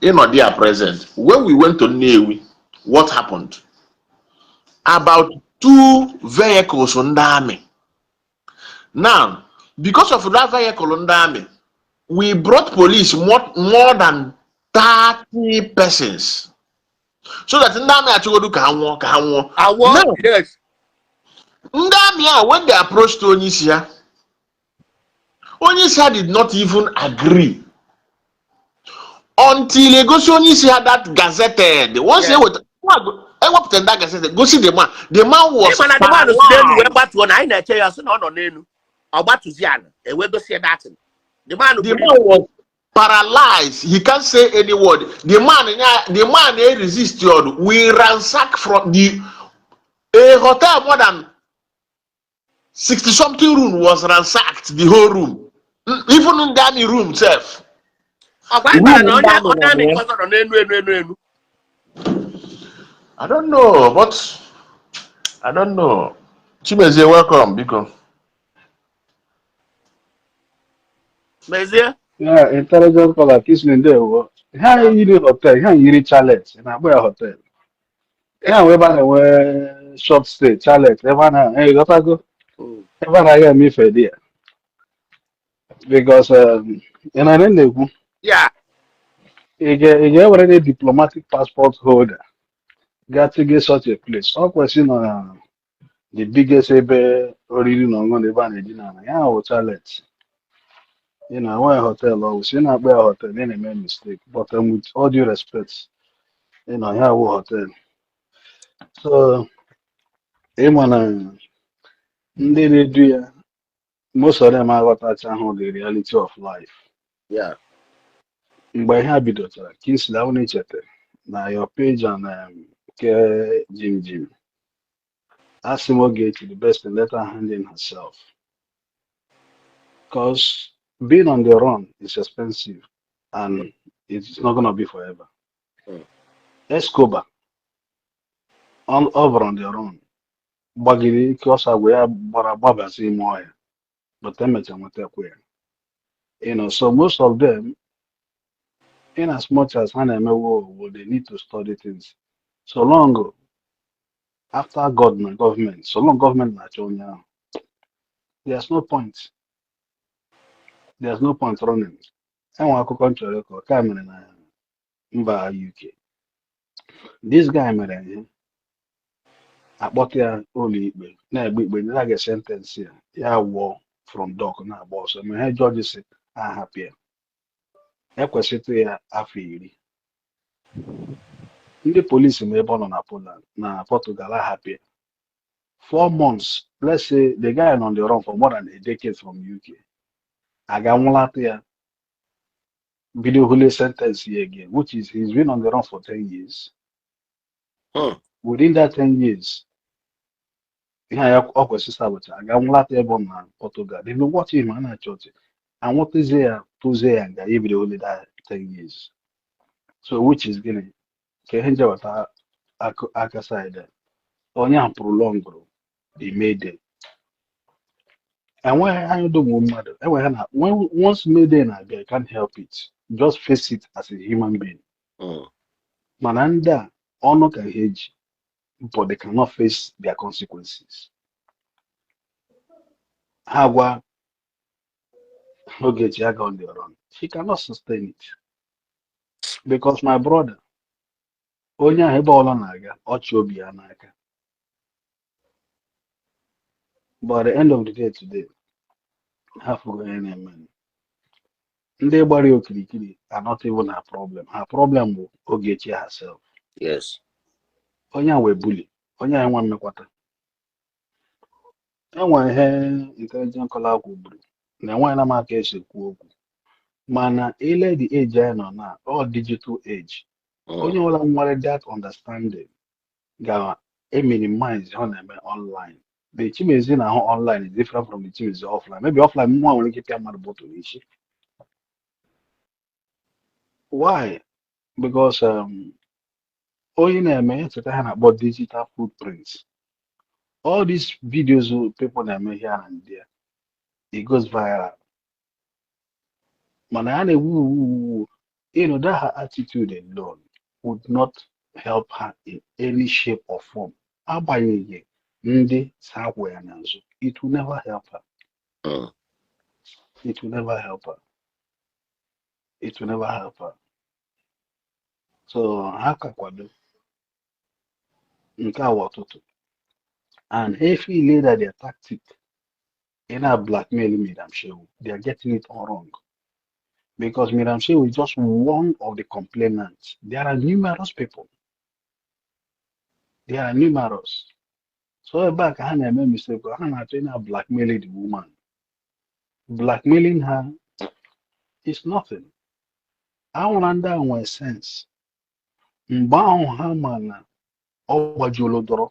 Ịnọ there present. When we went to Nnewi, what happened? About two vehicles ndị army. Now, because of that vehicle ndị army, we brought police more than 30 persons. So that ndị army achọgodu ka ha nwụọ, ka ha nwụọ. Awọ. Now, ndị army a, when they approached onye isi ha, onye isi ha did not even agree until egosi onye isi ha that gazetted. Once ewepụtara that gazetted, gosi the man, the man was Ịma na the man si n'elu wee paralyzed. Gbatuo na anyị na-eche ya, sị na ọ nọ n'elu, ọ gbatuzi ala, ewee gosi ya datin the man The buru man was paralyzed. He can't say any word. The man, the man resisted. We ransack from the a hotel, more than 60 something room was ransacked, the whole room. Even in the army room sef. Ọgwa anyị gwara na Room onye ndị army onye nọ amị na nke ya. Ọzọ nọ n'elu elu elu elu. I don't know, but I don't know. Chimezie, welcome, biko. Mezie. Yeah, intelligent caller, Kisling ndewo. Ihe anyị yiri hotel, ihe anyị yiri chalet, ị na-akpọ ya hotel. Ihe ahụ ebe a na-enwe short stay, chalet, ebe a na ịghọtago, ebe a na-aga eme ife dị ya. Because ị na na-ekwu, ị ga-ewere the diplomatic passport holder gaa tige such a place. Ọ kwesị nọ na the biggest ebe oriri na ọṅụṅụ na ebe a na-edina ala. Ya wụ chalet. Ị na-enwe hotel ọ wụ si na-akpọ ya hotel, ị na-eme mistake. But with all due respect, ị nọ ya wụ hotel. So ịma na ndị na-edu ya, most of them aghọtacha hụ the reality of life. Mgbe ihe a bidochara, Kingsley, ahụ na-echeta na your page and ke Jim Jim, asị m Ogechi, the best thing, let her hand in herself. Because being on the run is expensive and it's not gonna be forever. Escobar, on over on the run, gbagiri ike ọsọ agwa ya gbara gbabazi ime ọhịa, but emecha nwetakwa ya. So most of them, in as much as ha na-emewo owo, they need to study things. So long after God na government, so long government na-achọ onye ahụ, there's no point. There's no point running. Enwe akụkọ m chọrọ ịkọ ka mere na mba UK. This guy mere ihe akpọta ya ụlọ ikpe, na-egbe ikpe ndị a ga-sentence ya, ya wụọ from dock na-agba ọsọ, ma ihe jọji si ahapụ ya, ekwesịtụ ya afọ 10. Ndị polisi ma ebe ọ nọ na Poland, na Portugal, ahapụ ya 4 months. Let's say the guy on the run for more than a decade from UK, aga nwụlata ya, bido hule sentence ya again, which is he's been on the run for 10 years. Within that 10 years, ihe a ya ọ kwesịrị sabotage, aga nwụlata ebe ọ nọ na Portugal. They been watching him, a na-achọ ọchị anwụtazie ya, tụzie ya nga ya, ebido hule that 10 years. So which is gịnị ka ihe njewata aka side a? Onye ahụ prolongụrụ the Mayday. Enweghị anya dogbu mmadụ enweghị na when once Mayday na-abịa, you can't help it, just face it as a human being. Mana ndị a, ọnụ ka ihe eji, but they cannot face their consequences. Ha gwa Ogechi aga on the run, she cannot sustain it, because my brother, onye ahụ ebe ọla na-aga ọchị obi ya n'aka. But at the end of the day today, ha fụgo ihe na-eme. Ndị gbara ya okirikiri are not even her problem. Her problem bụ Ogechi herself. Onye a wee bully onye a, nwe mmekwata enwere ihe intelligent caller kwuburu na enweghị na m aka esi ekwu okwu, mana ile the age anyị nọ na all digital age, onye ọbụla nwere that understanding ga-eminimize ọ na-eme online. The Chimezi na-ahụ online is different from the Chimezi offline. Maybe offline nwa nwere ike ịpịa mmadụ bottle n'isi. Why? Because onye na-eme echeta ha na-akpọ digital footprints. All these videos people na-eme here and there, it goes viral. Mana ya na-ewu ewu ewu. That her attitude alone would not help her in any shape or form. Agbanyeghị ndị si akwụ ya n'azụ, it will never help her. It will never help her. It will never help her. So ha ka kwado nke a wụ ọtụtụ. And if feel that their tactic in a blackmail Miriam Shehu, they are getting it all wrong. Because Miriam Shehu is just one of the complainants. There are numerous people. There are numerous. So ebe a ka ha na-eme mistake, ha na-achọ ị na blackmail the woman. Blackmailing her is nothing. Ahụra ndị a nwee sense. Mgbe ahụ ha ma na ọ gbajuola dọrọ,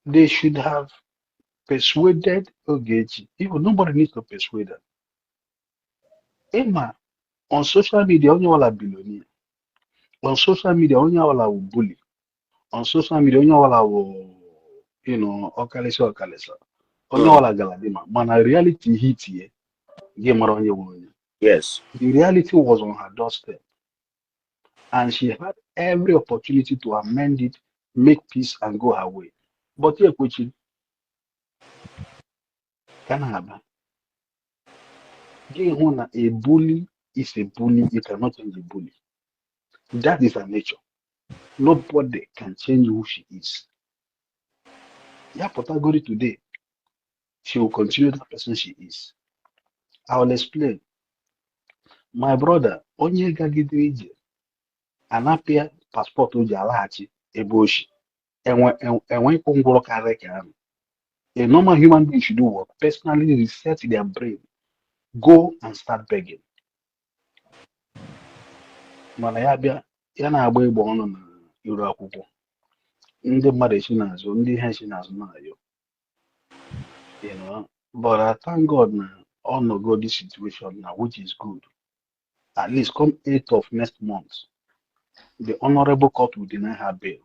they should have persuaded Ogechi. Even nobody needs to persuade her. Ịma, on social media, onye ọbụla billionaire. On social media, onye ọbụla wụ bully. On social media, onye ọbụla wụ ọkalịsa ọkalịsa. Onye ọbụla galadima. Mana reality hit ye, gị mara onye nwe onye. The reality was on her doorstep. And she had every opportunity to amend it, make peace, and go her way. But ya ekwechi ka na-aba. Gị hụ na a bully is a bully, you cannot change a bully. That is her nature. Nobody can change who she is. Ya pụtagori today, she will continue the person she is. I will explain. My brother, onye gagidere ije anapịa passport o ji alaghachi ebe o si enwe enwe ịkwụ ngwụrọ karịrị ka ahụ. A normal human being should do what? Personally reset their brain, go and start begging. Mana ya bịa ya na-agba ịgba ọnụ na iru akwụkwọ ndị mmadụ esi n'azụ ndị ihe esi n'azụ na-ayọ. But I thank God na ọ nọgo this situation now, which is good. At least come 8th of next month, the honorable court will deny her bail.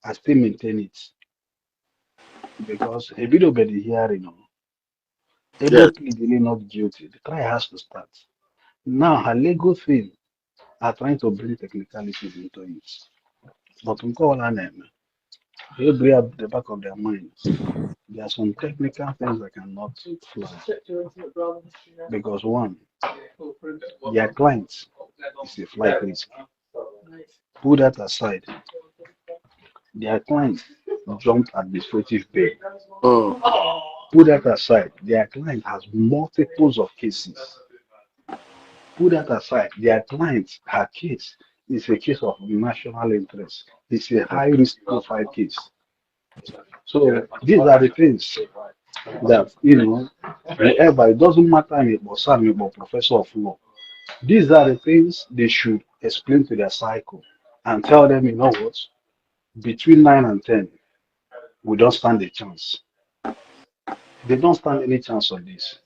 I still maintain it because ebidobeghị hearing o. Ebe pleading not guilty, the trial has to start. Now her legal team are trying to bring technicalities into it. But nke ọbụla na-eme, every at the back of their mind, there are some technical things that cannot fly. Because one, their client is a flight risk. Put that aside. Their client jumped administrative bail. Put that aside. Their client has multiples of cases. Put that aside. Their client, her case, is a case of national interest. It's a high risk profile case. So these are the things that, wherever, it doesn't matter if or or professor of law. These are the things they should explain to their cycle and tell them, "You know what, between 9 and 10, we don't stand a chance." They don't stand any chance on this.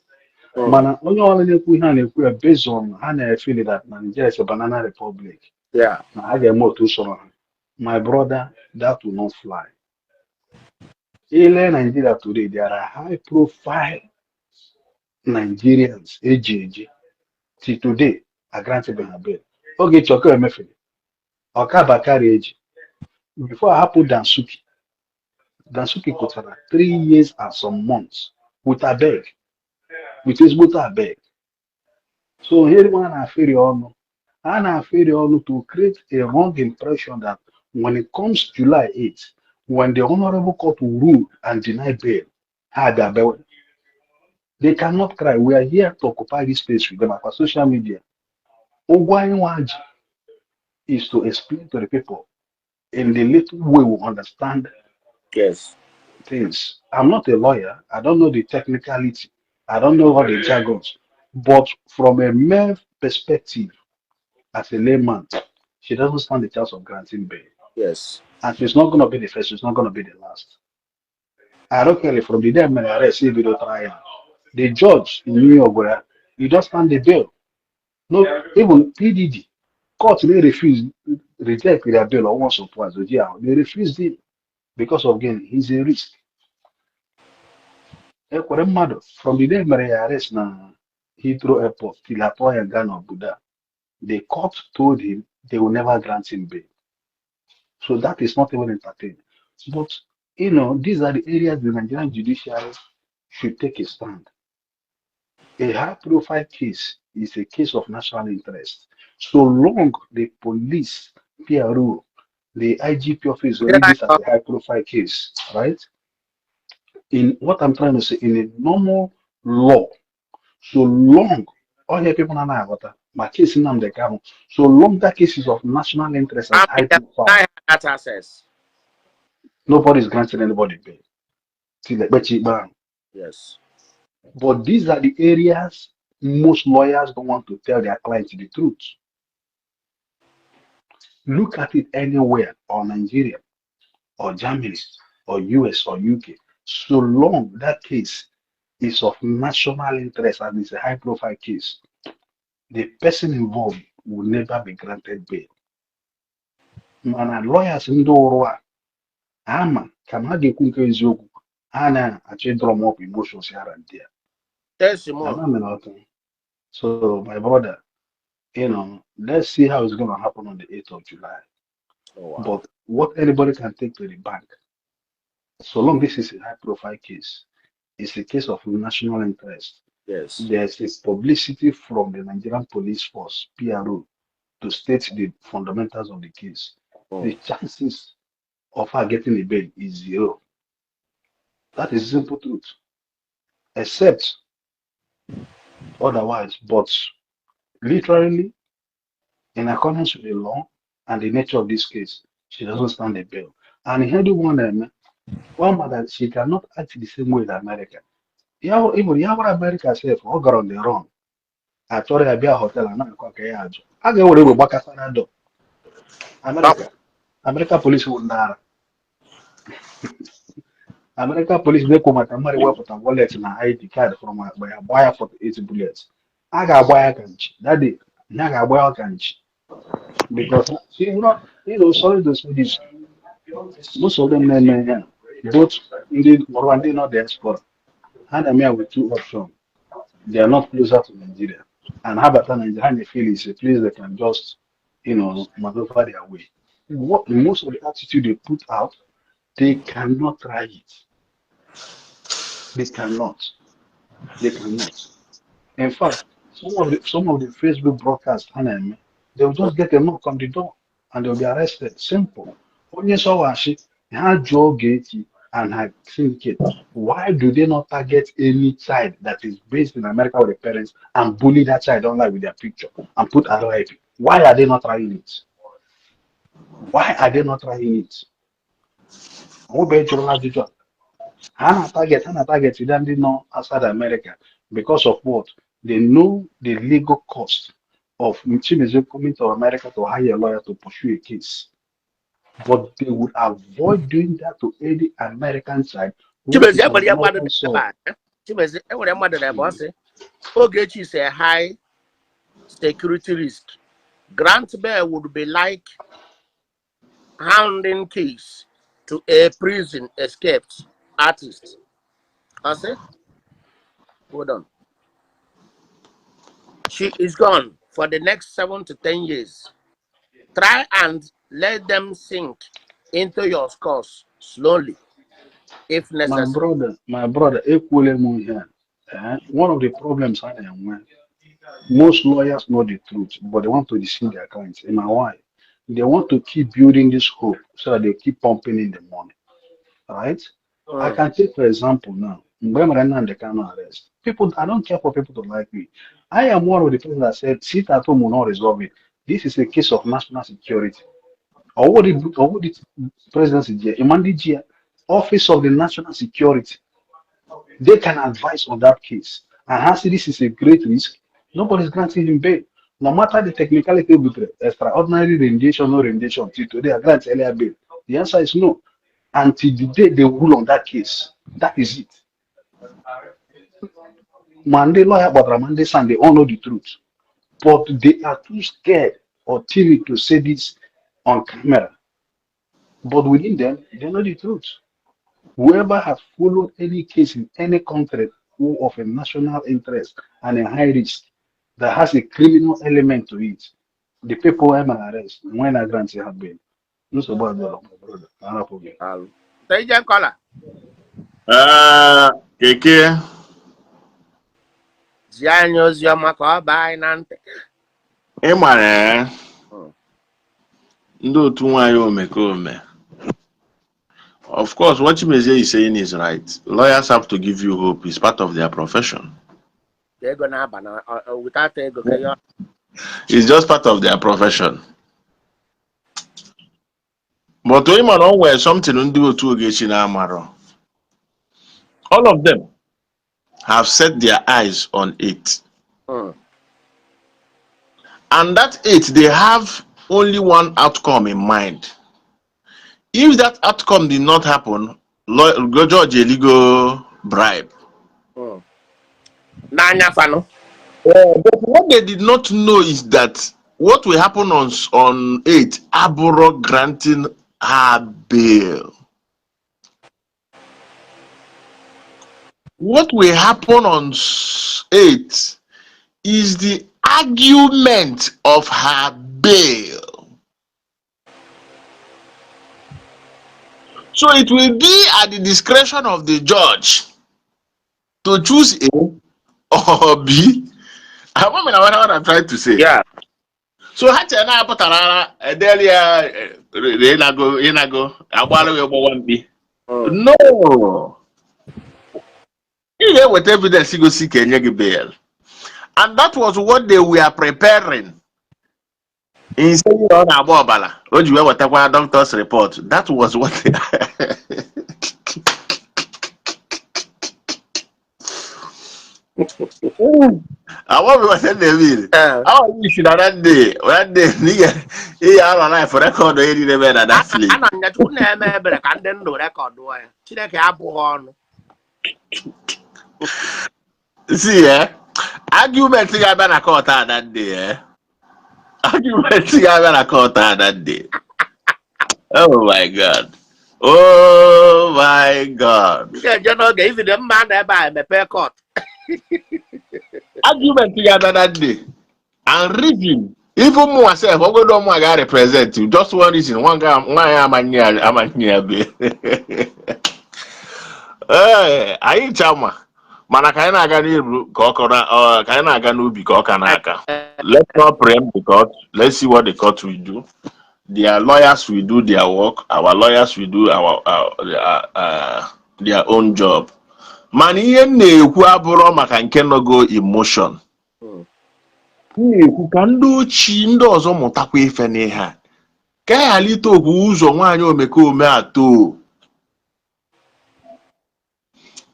Mana onye ọbụla na-ekwu ihe a na-ekwu ya based on ha na-efeel that na Nigeria is a banana republic. Na ha ga-eme otu usoro ha. My brother, that will not fly. Ile Nigeria today, there are high profile Nigerians eji eji till today are granted ha bail. Ogechi Ọka emefere Ọka Bakari eji before ahapụ Dansuki. Dansuki kụtara 3 years and some months with abeg, with ezigbote abeg. So here nwa na-aferi ọnụ, a na-aferi ọnụ to create a wrong impression that when it comes July 8, when the honorable court will rule and deny bail, ha ga-abewe. They cannot cry. We are here to occupy this space with them across social media. Ụgwọ anyị nwa ji is to explain to the people in the little way we understand things. I'm not a lawyer. I don't know the technicality. I don't know all the jargons. But from a mere perspective, as a layman, she doesn't stand the chance of granting bail. And she's not going to be the first, she's not going to be the last. Ironically, from the day I arrest video trial, the judge in New York, where you don't stand the bail. No, even PDD, court they refuse, reject their bail or once or twice. Yeah, they refused him because of, again, he's a risk. Ekwere mmadụ from the day mere ya arrest na Heathrow Airport till atụọ ya nga n'obodo a, the court told him they will never grant him bail. So that is not even entertained. But these are the areas the Nigerian judiciary should take a stand. A high profile case is a case of national interest. So long the police, PRO, the IGP office read this as a high profile case, right? In what I'm trying to say, in a normal law, so long all here people na aghọta ma case Nnamdi Kanu, so long that case is of national interest and high profile, I that access. Nobody is granting anybody bail till ekpechi ikpe ahụ. But these are the areas most lawyers don't want to tell their clients the truth. Look at it anywhere, or Nigeria, or Germany, or US, or UK. So long that case is of national interest and it's a high profile case, the person involved will never be granted bail. Mana lawyers ndị ụrụ a ama ka ha ga-ekwu nke eziokwu, ha na-achọ drum up emotions here and there. Testimony. Ama m na ọtọ. So, my brother, let's see how it's going to happen on the 8th of July. Oh, wow. But what anybody can take to the bank, so long this is a high profile case, it's a case of national interest. There's a publicity from the Nigerian Police Force, PRO, to state the fundamentals of the case. The chances of her getting a bail is zero. That is simple truth. Except otherwise, but literally, in accordance with the law and the nature of this case, she doesn't stand a bail. And here the one, one that she cannot act the same way in America. Ya even ya gwara America sef, ọ gara on the run. Achọrọ ya bịa hotel a na-akọ ka ya ajụ. A ga-ewere egbe gbakasara dọ. America police wụ ndị ara. America police na-ekwu maka mmadụ wepụta wallet na ID card from akpa ya, gbaa ya 48 bullets. A ga-agba ya ka nchi. That day, ya ga-agba ya ka nchi. Because see, sorry to say this, most of them na-eme ya, both ndị mụrụ ndị nọ diaspora, ha na-eme ya with two options. They are not closer to Nigeria. And ha bata Nigeria, ha na-feel is a place they can just maneuver their way. What most of the attitude they put out, they cannot try it. They cannot. They cannot. In fact, some of the Facebook broadcasts, ha na-eme, they will just get a knock on the door and they'll be arrested. Simple. Onye sọwashi, ha jụọ Ogechi and her syndicate, why do they not target any child that is based in America with the parents and bully that child online with their picture and put RIP? Why are they not trying it? Why are they not trying it? Onwebeghị jụrụ ajụjụ a. Ha na target ndị nọ outside America because of what? They know the legal cost of Chimezie coming to America to hire a lawyer to pursue a case. But they would avoid doing that to any American child who Chimezie is on enwere mmadụ northern soil. ebe a. Chimezie enwere mmadụ na ebe ọ sị Ogechi is a high security risk. Grant bail would be like handing keys to a prison escaped artist. I say, hold on. She is gone for the next 7 to 10 years. Try and let them sink into your scores slowly, if My necessary. brother, my brother, ekwuole m ihe a. One of the problems I na-enwe, most lawyers know the truth, but they want to deceive their clients. And why? They want to keep building this hope so that they keep pumping in the money. Right? I can take for example now, mgbe e mere Nnamdi Kanu arrest, people, I don't care for people to like me. I am one of the people that said sit at home will not resolve it. This is a case of national security. Or what the presidency, Imandi Office of the National Security, they can advise on that case. And has this is a great risk. Nobody's granting him bail. No matter the technicality with the extraordinary rendition, no rendition, till today, I grant earlier bail. The answer is no. Until the day they rule on that case, that is it. Monday lawyer, but Monday Sunday, all know the truth. But they are too scared or timid to say this on camera. But within them, they know the truth. Whoever has followed any case in any country who of a national interest and a high risk that has a criminal element to it, the people I'm arrest when I grant you have been. Nsogbu adịrọ, my brother. Ka arapụ gị. Daalụ. Intelligent caller. Ee, keke. Zie anyị ozi ọma ka ọ baa anyị na ntị. Ị mara ee, ndị otu nwaanyị omekome. Of course, what Chimezie is saying is right. Lawyers have to give you hope. It's part of their profession. Ka ego na-aba na without ego ka ihe. It's just part of their profession. But onye ma na o nwere something ndị otu Ogechi na-amarọ. All of them have set their eyes on it. And that eight, they have only one outcome in mind. If that outcome did not happen, George eligo bribe. N'anya fanụ. But what they did not know is that what will happen on 8, abụrọ granting her bail. What will happen on 8 is the argument of her bail. So it will be at the discretion of the judge to choose A or B. I don't know what I'm trying to say. So ha chere na apụtara ara edeli ya ịnago ịnago agbara ya gbawa mkpi. No. Ị ga-eweta evidence gosi ka enye gị bail. And that was what they were preparing. In saying ọ na-agba ọbara, o ji wee wetakwa doctor's report. That was what they. I want to send them in. I want you should that day. That day, nigga, he out on life record onye niile mere na that place. Ana nya Chukwu na-eme ebere ka ndị ndụ record ya. Chineke abụghị ọnụ. See, eh? Argument ga-abịa na court a that day, eh? Argument ga-abịa na court a that day. Oh my God. Oh my God. M ga-eje n'oge ifide mma na ebe a emepe court. Argument ga-abịa that day. And reason, even mụ myself, ogodo mụ ga represent you. Just one reason, one guy, nwaanyị amanye ya amanye ya be. Ee, anyị ncha ma mana ka anyị na-aga n'iru ka ọ kọrọ ka anyị na-aga n'ubi ka ọ ka na-aka. Let's not preempt the court. Let's see what the court will do. Their lawyers will do their work. Our lawyers will do their own job. Mana ihe m na-ekwu abụrụ maka nke nọgo emotion. M na-ekwu ka ndị ochie ndị ọzọ mụtakwa ife n'ihe a. Ka a ghara ite okwu ụzọ nwaanyị omekome atọ.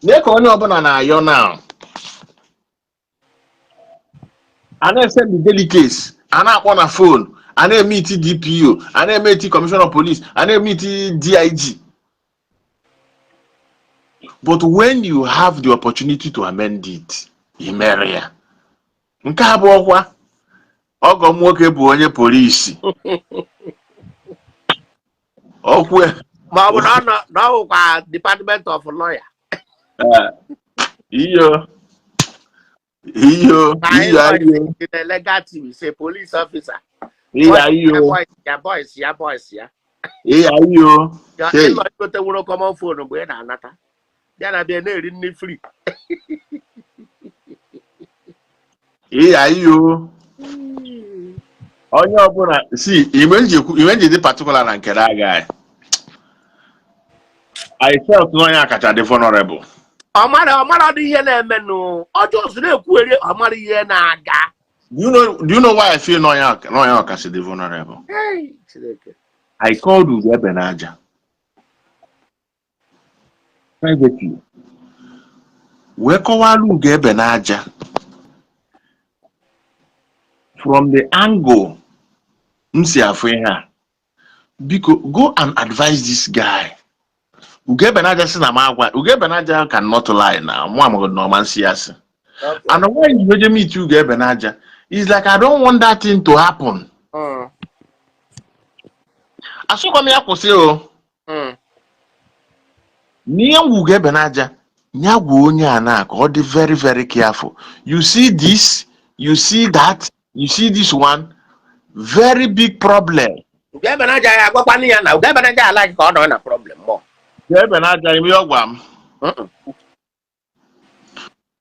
Lee ka onye ọbụla na-ayọ now. A na-esend the delegates, a na-akpọ na phone, a na-emeet DPO, a na-emeet commissioner of police, a na-emeet DIG. But when you have the opportunity to amend it, ị mere ya. Nke a bụ ọkwa ọgọ m nwoke bụ onye polisi. Okwu Ma ọ bụ na ọ nọ na ọ bụkwa Department of Lawyer. Iyo iyo Na iyo iyo in the legal team is a police officer. iyo Boys ya iyo boys ya boys ya boys ya. Iyo iyo. Ya Hey. ịlọ igote nwere common phone mgbe ị na-anata. Bịa na bịa na-eri nri free. Iyo iyo. Onye ọbụla si ime nji ekwu ime nji dị particular na nke that guy. I felt na onye a kacha dị vulnerable. Ọ mara dị ihe na-emenụ. Ọjọọ na-ekwugheri ọ mara ihe na-aga. Do you know why I feel na onye a kasị dị vulnerable? Hey, Chineke. I called Ugo Ebenaja privately. Wee kọwara Ugo Ebenaja from the angle m si afụ ihe a. Biko, go and advise this guy. Ugo Ebenaja sị na m agwa Ugo Ebenaja cannot lie na mụ amagodo na ọma nsị asị. And why you go meet Ugo Ebenaja? It's like I don't want that thing to happen. Asịkwa m ya kwụsị o. N'ihe m Ugo Ebenaja. Ya gwa onye a na ka ọ dị very, very careful. You see this, you see that, you see this one, very big problem. Ugebe na aja ya agwakwanụ ya na Ugebe na aja ala ka ọ nọ na problem mọ. Ebe na aja ime ọ gwa m,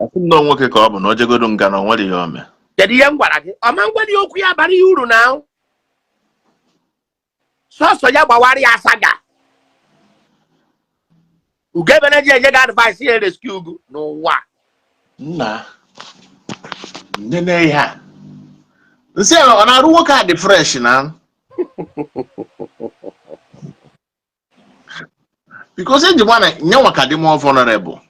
asị m na ọ nwoke ka ọ bụ na o jegodo nga na o nwere ihe o mee. Kedu ihe m gwara gị? Ọma ngwa okwu ya bara ya uru na sọsọ ya gbawara ya asaga. Ugebe na ji enye gị advice ya rescue ugwu n'ụwa. Nna nene, ihe a nsị a ọ na-arụ nwoke a dị fresh na because eji nwa na nyanwa ka dị more vulnerable,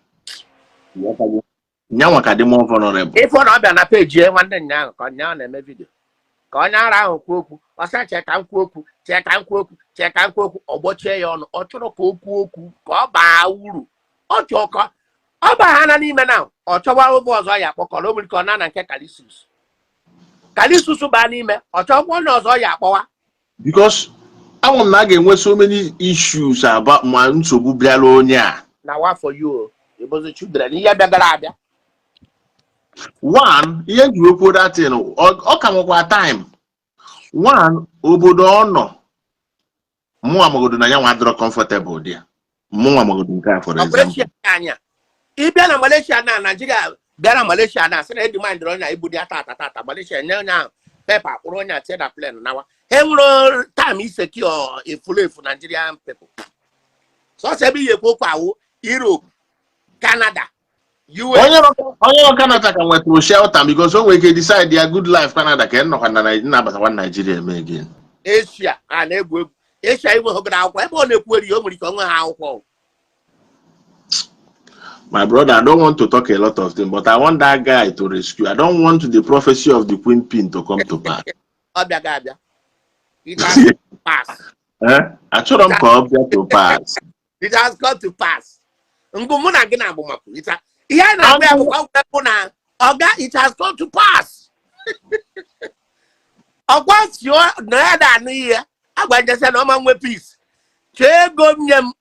nyanwa ka dị more vulnerable. Ife na ọ bịa na peji ya nwanne nyaahụ ka nyaahụ na-eme video ka onye ara ahụ kwuo okwu, ọsị chee ka m kwuo okwu, chee ka m kwuo okwu, chee ka m kwuo okwu. Ọ gbochie ya ọnụ. Ọ chọrọ ka o kwuo okwu ka ọ baa uru. Ọ chọọ ka ọ baa ha na n'ime na ọ chọwa ụbụ ọzọ ya akpọkọrọ o nwere ka ọ na na nke Kalisus. Kalisus baa n'ime, ọ chọkwa onye ọzọ ya akpọwa. Because anwụ m na a ga-enwe so many issues about ma nsogbu bịara onye a. Na wa for you o ebozi children ihe bịagara abịa. One, ihe nji okwu that thing, ọ ka nwekwa time. One, obodo ọ nọ, mụnwa magodo na ya nwa adịrọ comfortable dị ya, mụnwa magodo nke a, for Ọ bụ example. Asia anya ị bịa na Malaysia na Nigeria, bịa na Malaysia na asị na edimandịrị onye a ibu ya tata tata. Malaysia nye onye ahụ paper, kpụrụ onye a tie na plane nawa. Ha nwere time isecure efuru efu Nigerian people. Sọsọ ebe ihe ekwu okwu awụ Europe, Canada, US. Onye nọ Canada ka nwetụrụ shelter because o nwere ike decide ya good life Canada ka ị nọkwa na na-abatakwa Nigeria eme again. Asia a na-egwu egwu. Asia inweghị akwụkwọ ebe ọ na-ekwueri ya, o nwere ike onwe ha akwụkwọ. My brother, I don't want to talk a lot of things, but I want that guy to rescue. I don't want the prophecy of the Queen Pin to come to pass. Ọ bịaga abịa. It has pass. Eh? Achọrọ m ka ọ bịa to pass. It has come to pass. Ngụ mụ na gị na agbamakwụ ihe a na-agba ya bụkwa bụ na ọga, it has come to pass. Ọgwa si na ya na-anụ ihe agwa njesi na ọma nwe peace. Chee ego m nye m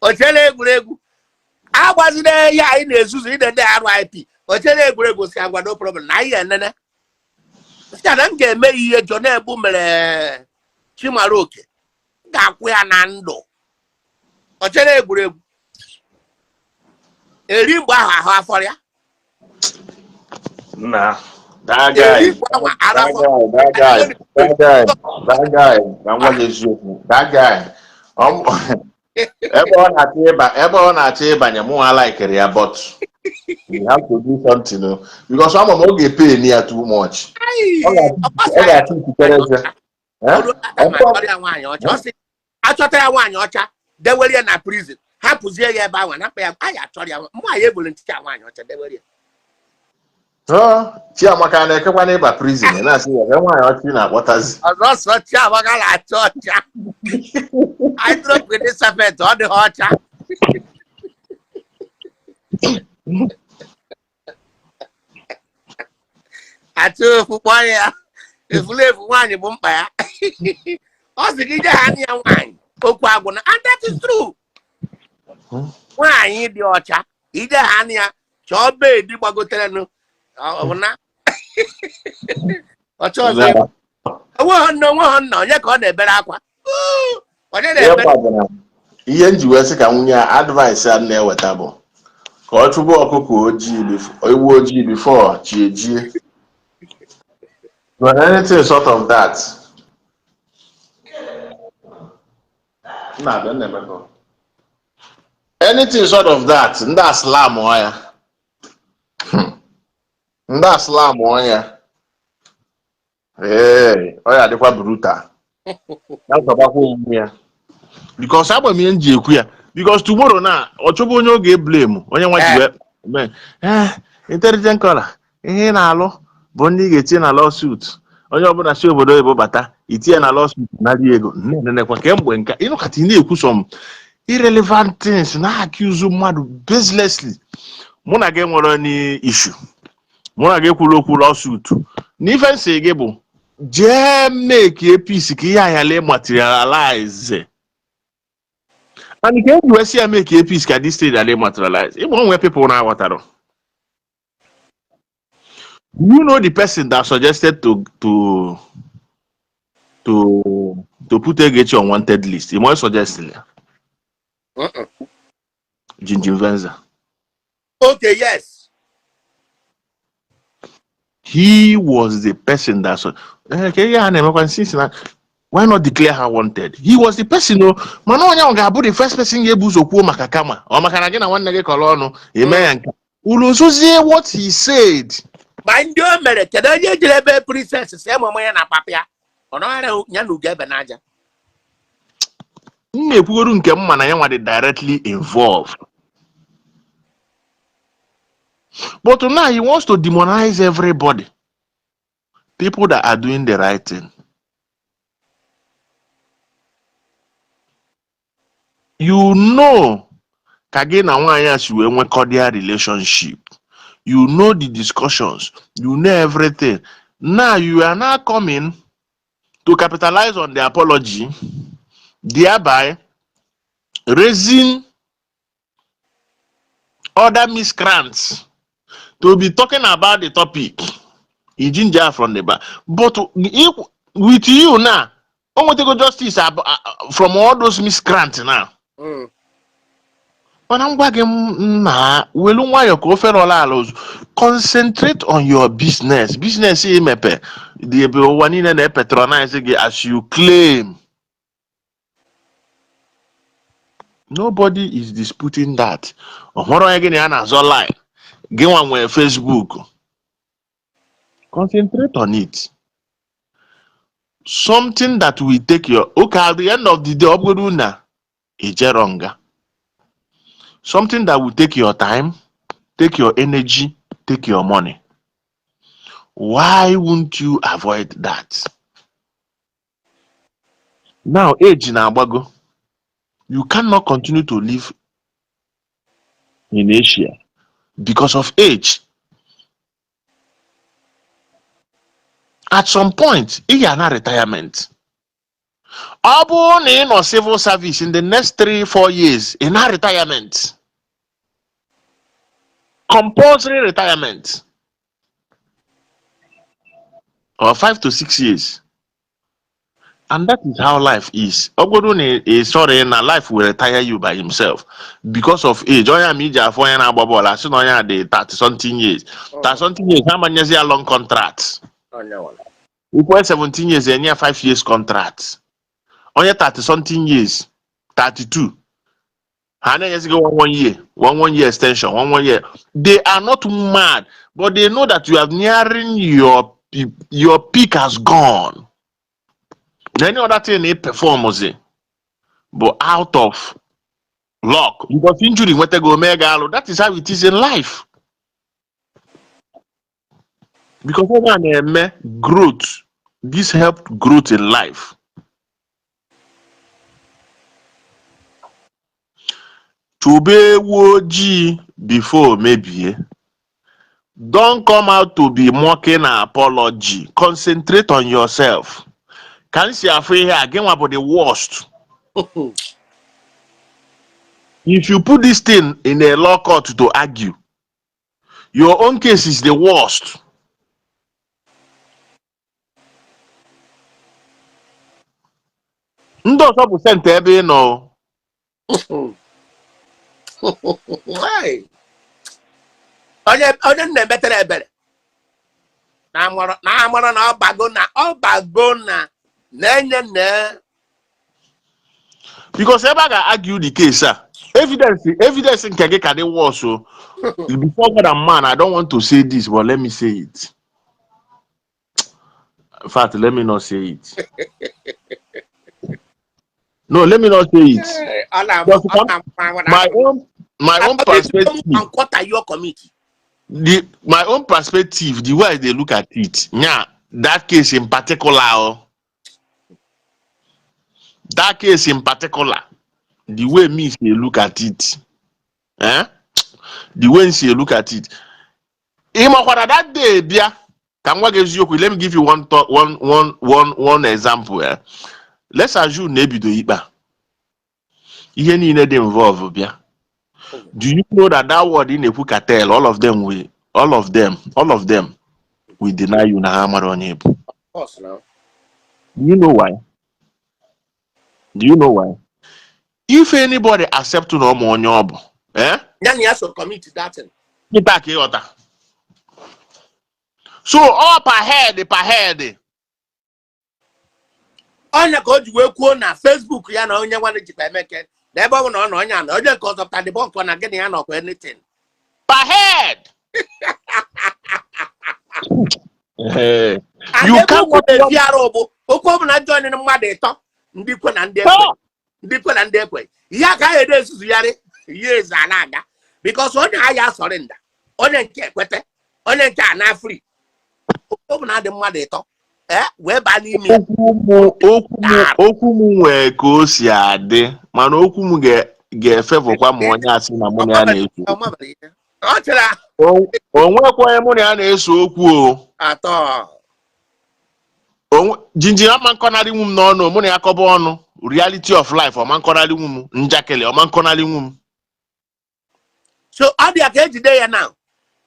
o chere egwuregwu agbazina ya anyị na-ezuzu idede RIP. O chere egwuregwu si agwa no problem na anyị enene sị na m ga-eme ya ihe John Ebu mere Chimaroke. M ga-akwụ ya na ndụ. O chere egwuregwu eri mgbe ahụ ahụ afọ ya. Nah, that guy, eri mgbe ahụ arụ that afọ. Guy, that guy, that guy, that guy, ka m gwa gị eziokwu, that guy, ebe ọ na-achọ ịba, ebe ọ na-achọ ịbanye, mụ likere ya, but we have to do something o, because ama m ọ ga-epe ya too much. Ọ ga-achọ ikikere eze. Eh? Achọrọ ya nwaanyị ọcha. Ọ sị achọta ya nwaanyị ọcha, dewere ya na prison, hapụzie ya ebe ahụ na mkpa ya. Anyị achọrọ ya mgbe anyị ebere nchicha nwaanyị ọcha dewere ya. Ọ, Chiamaka na-ekekwa n'ịba prison, ị na-asị ya ebe nwaanyị ọchị na-akpọtazi. Ọzọ sọ Chiamaka na-acha ọcha. Hydroquinone serpent ọ dịghị ọcha. Achọ ofu kpọọ ya efulefu nwaanyị bụ mkpa ya. Ọ sị gị je ha ya nwaanyị okwu agwụna, and that is true. Nwaanyị dị ọcha ije ha ya chọọ bed gbagoterenụ ọ bụ na ọchọ ọzọ onweghị nna, onweghị nna onye ka ọ na-ebere akwa. Uu, onye Ihe na-ebere gbadara ihe m ji wee sị ka nwunye a advice a na-eweta bụ ka ọ chụba ọkụkọ ojii ewu ojii before chi ejie. But anything sort of that. Na-abịa na-emekọ. Anything sort of that, ndị aslam ya. Ndị aslam ya. Ee, ọ ya adịkwa brutal. Ya zọbakwa onwe ya. Because agba m ihe m ji ekwu ya. Because tomorrow na ọ chọba onye ọ ga-eblame, onye nwa ji wee mee. Eh, intelligent caller, ihe ị na-alụ bụ ndị ị ga-etinye na lawsuit. Onye ọbụla si obodo oyibo bata, itinye na lawsuit, nara ego. Nnenekwa kemgbe nke ịnụkata ị na-ekwu some irrelevant things, na-accuse mmadụ baselessly. Mụ na gị nwere any issue. Mụ na gị ekwula okwu lawsuit. N'ife nsị gị bụ jee make peace ka ihe ayala materialize. And nke eji wee sị ya make a peace ka this thing adị materialize. Ịma onwe people na-aghọtara. You know the person that suggested to put Ogechi on wanted list? He might suggest ya. Mm-mm. Jinjin Venza. Okay, yes. He was the person that so okay, yeah, na-emekwa since na why not declare her wanted? He was the person o mana onye ahụ ga-abụ the first person ga-ebu ụzọ kwuo maka kama ọ maka na gị na nwanne gị kọrọ ọnụ eme ya nke unu zozie what he said. Ma ndị o mere, kedu onye jere ebe Princess si emụmụ ya na papa ya ọ nọghara ya na ugo ebe n'aja? M na-ekwugoru nke m mana ya nwa dị directly involved. But now he wants to demonize everybody. People that are doing the right thing. You know ka gị na nwaanyị a si wee nwee cordial relationship. You know the discussions. You know everything. Now you are now coming to capitalize on the apology, thereby raising other miscreants to be talking about the topic. Ijinja from the back. But if, with you now, o nwetago justice from all those miscreants now. Mana m gwa gị nna, welu nwayọọ ka ofe rọla ala ozu. Concentrate on your business. Business imepe dị ebe ụwa niile na-epatronize gị as you claim. Nobody is disputing that. Ọ hụrụ onye gị na ya na-azọ line. Gị nwa nwee Facebook. Concentrate on it. Something that will take your okay at the end of the day, ọ bụrụ na ijero nga. Something that will take your time, take your energy, take your money. Why won't you avoid that? Now, age na-agbago. You cannot continue to live in Asia because of age. At some point, ị ga na retirement. Ọ bụrụ na ị nọ civil service in the next 3-4 years, ị na retirement. Compulsory retirement. Or 5 to 6 years. And that is how life is. Ọ bụrụ na ị sorry na life will retire you by himself because of age. Onye ama iji afọ onye na-agba bọọlụ asị na onye a dị 30 something years. 30 something years ha amanyezi ya long contract. Ikwe 17 years enye ya 5 years contract. Onye 30 something years, 32. Ha na-enyezi gị 1 1 year, 1 1 year extension, 1 1 year. They are not mad, but they know that you are nearing your peak has gone. Any other thing they perform but out of luck because injury nwetago omega alụ. That is how it is in life. Because onye a na-eme growth, this help growth in life. Chụba ewu ojii before mebie. Don't come out to be mocking apology. Concentrate on yourself. Ka m si afụ ihe a, gị nwa bụ the worst. If you put this thing in a law court to argue, your own case is the worst. Ndị ọzọ bụ sent ebe ị nọ. Hey. Onye onye m na-emetere ebere na amara na ọbago na na-enye na Because ebe a ga-argue the case a, evidence nke gị ka dị worse o. Before God and man, I don't want to say this, but let me say it. In fact, let me not say it. No, let me not say it. Because my own perspective, your committee. My own perspective, the way they look at it, yeah, that case in particular, oh, that case in particular, the way me say look at it, eh? The way say look at it. Ịmakwara that day bịa ka m gwa gị eziokwu, let me give you one thought, one one one one example. Eh? Let's assume na ebido ikpe a. Ihe niile dị involve bịa. Do you know that that word ị na-ekwu, cartel, all of them will deny you na ha mara onye bụ? Of course now. Do you know why? Do you know why? If anybody accept na ọma onye ọ bụ, eh? Ya na ya so commit that thing. Kịta ka ịghọta. So all per head, per head. Ọnya ka o ji wee kwuo na Facebook ya na onye nwanne jikwa emeke na ebe ọ bụ na ọ nọ onye a na onye nke ọzọ pụta dịbọ nkọ na gịnị ya nọkwa anything. Per head. And You ebe can't okwu na-efi arụ bụ okwu ọ bụla join mmadụ ịtọ, ndị kwe na ndị ekwe, ndị kwe na ndị ekwe, ihe a ka a ede ezuzugharị ihe eze a na-aga because onye a ya surrender, onye nke ekwete, onye nke a na free. Okwu ọ bụla dị mmadụ ịtọ ee wee baa n'ime ya. Okwu mụ nwee ka o si adị, mana okwu m ga-efevụkwa ma onye asị na mụ na ya na-eso. Ọ mabara ihe ọ chere. O nwekwa onye mụ na ya na-eso okwu o. Atọ. Jinjin ọma nkọnarị nwu m n'ọnụ, mụ na ya kọba ọnụ reality of life, ọma nkọnarị nwu m njakịrị, ọma nkọnarị nwu m. So ọ dị ya ka ejide ya na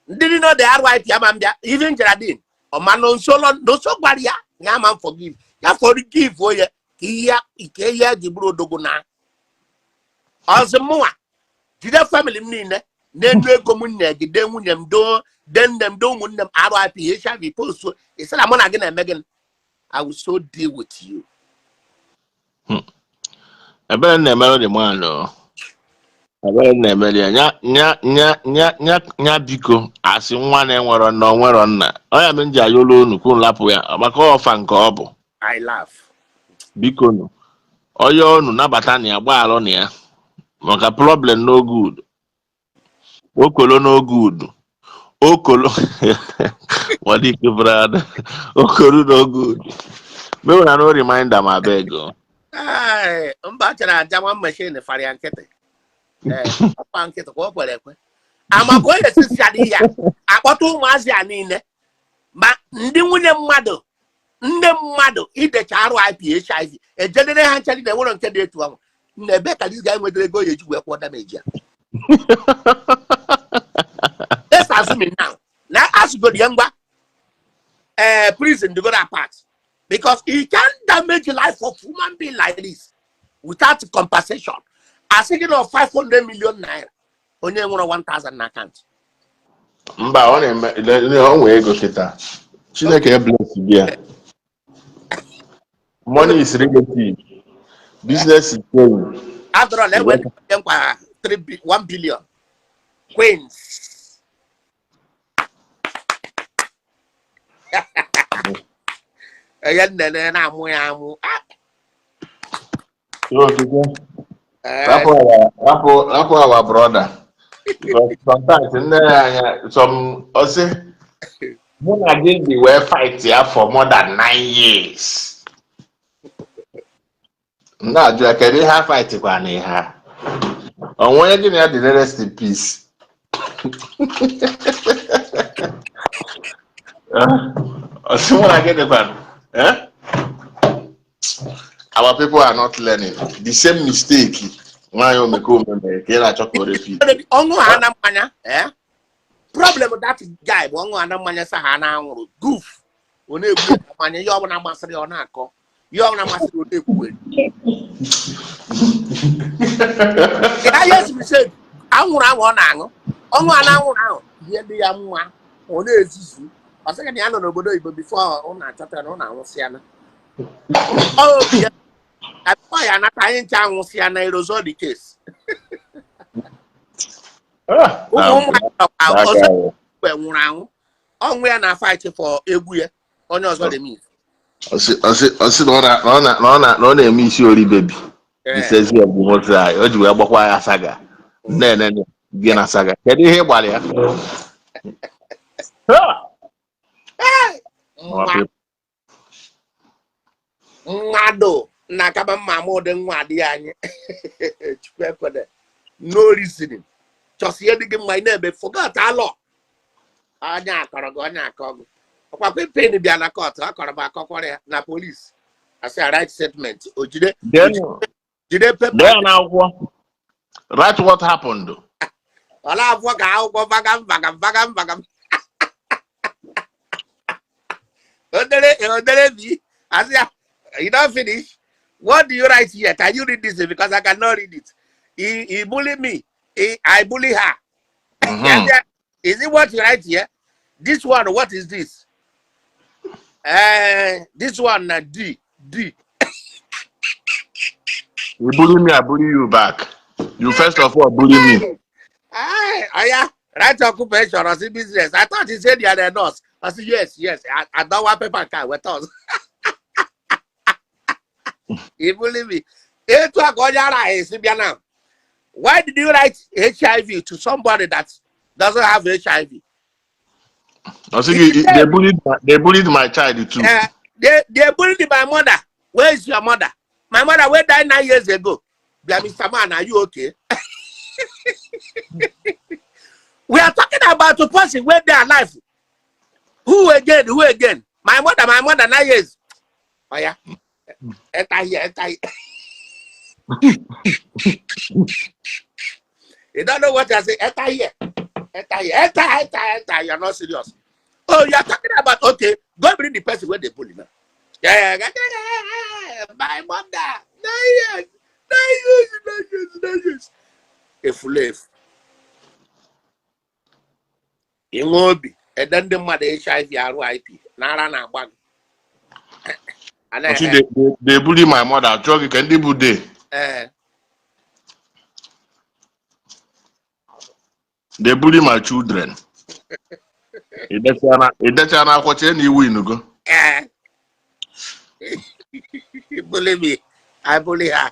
ndị niile dị RIP ama mbịa, even Geraldine ọma nọ nso nso gwara ya ya ama m forgive ya, forgive onye ka ihe ike ihe ji bụrụ odogwu na ọzọ mụnwa jide family m niile na-edu ego m nne gị, dee nwunye m, doo dee nne m, doo ụmụnne m RIP HIV post, ị sị na mụ na gị na-eme gịnị? I will so deal with you. Ebere m na-emere dị man o. Ebere m na-emere ya nya nya nya nya nya nya. Biko, asị nwa na-enwero nna, o nwero nna. Ọ ya mere m ji ayọrọ unu ka unu lapụ ya maka ọfa nke ọ bụ. I laugh. Biko nụ, onye unu nabata na ya, gbagharụ na ya maka problem no good, okolo no good, okolo wadike brother, okolo no good. Make una no remind am, abeg o. Ai, mba chara aja nwa machine fara ya nkịtị. Ee, ọkwa nkịtị ka o kwere ekwe ama ka onye esi adị ya akpọta ụmụazị a niile, ma ndị nwunye mmadụ, nne mmadụ, idecha RIP HIV ejedere ha ncha niile nwere nke dị etu ahụ na ebe ka this guy nwetara ego ya eji wee kwụọ damage ya. Let's assume now na asụgoro ya ngwa ee prison to go apart because he can damage the life of human being like this without compensation. Asị gị na 500 million naira, onye nwere 1000 na account. Mba, ọ na-eme ọ nwee ego kịta. Chineke bless gị ya. Money is relative, business is going. After all, enwere ndị nkwa 3 1 billion queens. Onye nnene na-amụ ya amụ. Ah, Okike. Eh, Rapụ our brother because sometimes nne ya anya some ọsị mụ na gị dị wee fight ya for more than 9 years. M na-ajụ ya kedu ihe a fight kwa na ihe a onwe onye gị na ya dị. Rest in peace. Ọsị mụ na gị dịkwa, eh? Our people are not learning. The same mistake nwaanyị omekome mere ka ị na-achọ ka o repeat. Ọṅụ ha na mmanya, eh? Problem that guy bụ ọṅụ ha na mmanya, sa ha na anwụrụ goof, ọ na-egwu ya mmanya, ihe ọbụla masịrị ya ọ na-akọ, ihe ọbụla masịrị ọ na-ekwuwere ya. Yes, we said anwụrụ ahụ ọ na-aṅụ, ọṅụ a na anwụrụ ahụ, ihe dị ya mma, ọ na-ezuzu. Ọ sịghị na ya nọ n'obodo oyibo before ọ na-achọta na ọ na-anwụsị ya na ọ obi ya na before ya anata anyị ncha anwụsị ya na erozo the case. Ụmụ ụmụ ọzọ mgbe nwụrụ anwụ, ọnwụ ya na fight for egwu ya, onye ọzọ dị mis. Ọsị na ọ na-eme isi ori bebi isezi ya bụ nwoke anyị o ji wee gbakwa ya saga nne nne gị na saga. Kedu ihe ị gbara ya? Nwa mmadụ na-akaba mma ama ụdị nwa adịghị anyị. Chukwu ekwede. No reasoning, chọsi ihe dị gị mma, ị na-eme forgot alọ onye akọrọ gị, onye akọ gị. Ọkwa pen bịa na court, ọ kọrọ m akọkwara ya na police, asị ya write statement, o jide jide paper. Dee ya n'akwụkwọ. Write what happened. Ọ na-abụọ ka akwụkwọ vagam vagam vagam vagam. Odere odere bi asị ya, "You don finish? What do you write here? Can you read this? Because I cannot read it." He bully me. I bully her. Yeah. Is it what you write here? This one, what is this? This one, D, D. You bully me, I bully you back. You first of all bully me. Aye, oya, write occupation or see business. I thought he said you are a nurse. I said, Yes. I don't want paper car with us. He bully me. Etu a ka onye ara esi bịa now. Why did you write HIV to somebody that doesn't have HIV? I see they bullied my child too. They bullied my mother. Where is your mother? My mother wey died 9 years ago. Bịa, Mr. Man, are you okay? We are talking about a person wey dey alive. Who again? Who again? My mother, 9 years. Oh yeah. Enter here, enter here. You don't know what I say. Enter here. Enter here. Enter, enter, enter. You're not serious. Oh, you're talking about, okay. Go bring the person where they bully now. Yeah. My mother. 9 years. 9 years. 9 years. 9 years. Efulefu. Inwe obi. Ede ndị mmadụ HIV RIP. N'ara na-agba gị. I see they bully my mother. Chọọ gị ka ndị bụ they. They bully my children. Idechana akwụkwọ chee na iwu inugo. Eh. Bully me. I bully her.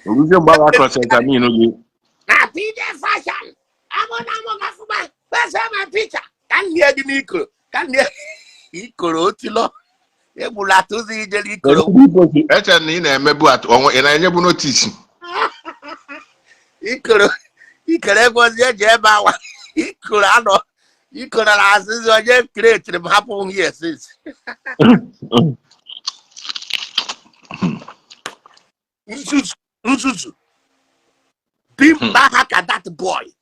Oruzie mgbe a ga-cross examine gị. Na PJ Fashion. Amụ na amụ gafụma. Pesa my picture. Ka m lie gị n'ikoro. Ka m lie ikoro otilo. Egbula atụzi ijele ikoro. Eche na ị na-emebu atụ onwe ị na-enyebu notice. Ikoro ikoro egwozi eji ebe awa. Ikoro anọ. Ikoro na asịzi onye creatiri m hapụ m here since. Nzuzu nzuzu. Bimba ha ka that boy.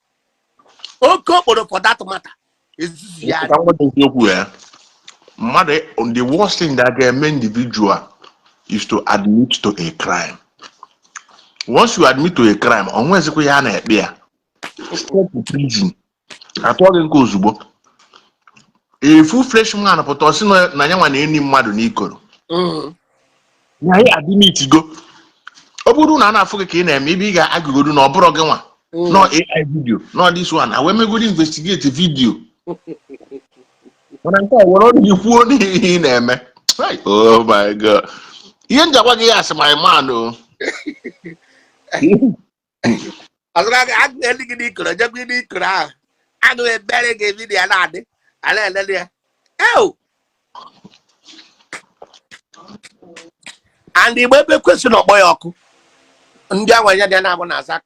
Oke okporo for that matter. Ezuzu ya. Ka m gwa gị eziokwu ya. Mmadụ, the worst thing that ga-eme individual is to admit to a crime. Once you admit to a crime, o nwezikwa ya a na-ekpe ya. Straight to prison. Atụọ gị nke ozugbo. A full fresh man pụta ọsị na ya nwa na-eni mmadụ n'ikoro. Na ya admit go. Ọ bụrụ na a na-afụ gị ka ị na-eme ibe ị ga-agụgodu na ọ bụrụ gị nwa. No AI video, no this one. I wee megoro investigate video. Mana nke a were ọnụ gị kwuo n'ihe ị na-eme. Right. Oh my God. Ihe m ji agwa gị ya asị my man o. Ọzọ gị agụ elu gị n'ikoro jekwa n'ikoro ahụ. Agụ ebere gị video ya na-adị. Ala elele ya. Ew! And igbe ebe kwesịrị ọkpọ ya ọkụ. Ndị ahụ ya dị na-abụ na-aza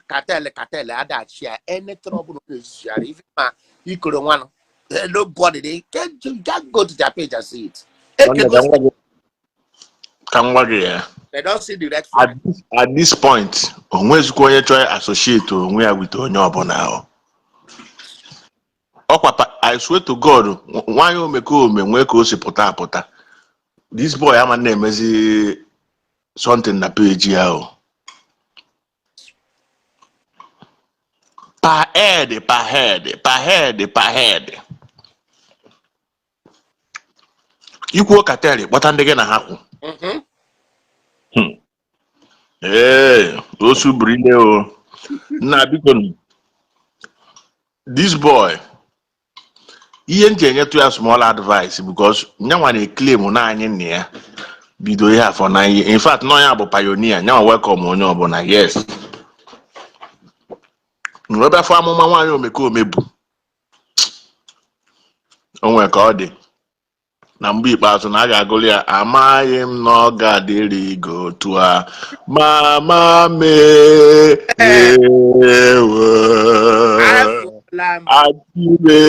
cartel cartel adachi ya anything ọbụla ọ na-ezuzigharị ife ma ikoro nwanụ. Nobody, they can't, you can't go to their page and see it. Ekego Ka m gwa gị ya. They don't see the red flag. At this point, o nwezikwa onye chọrọ associate onwe ya with onye ọbụla o. Ọkwa I swear to God, nwaanyị omekome nwee ka o si pụta apụta. This boy ama na-emezi something na page ya o. Per head, per head, per head, per head. Ikwuo cartel kpọta ndị gị na ha kwụ. Ee, osu buru o. Nna biko nụ. This boy, ihe m ji enyetụ ya small advice because nyanwa na-eclaim na anyị nna ya bido ihe afọ na ihe. In fact, nọ ya bụ pioneer, nyanwa welcome onye ọbụla, yes. Ebe afọ amụma nwaanyị omekome bụ. O nwere ka ọ dị. Na mgbe ikpeazụ na a ga-agụrụ ya amaghị m na ọ ga-adịrị gị otu a mama mee ewo Afụla m. Achime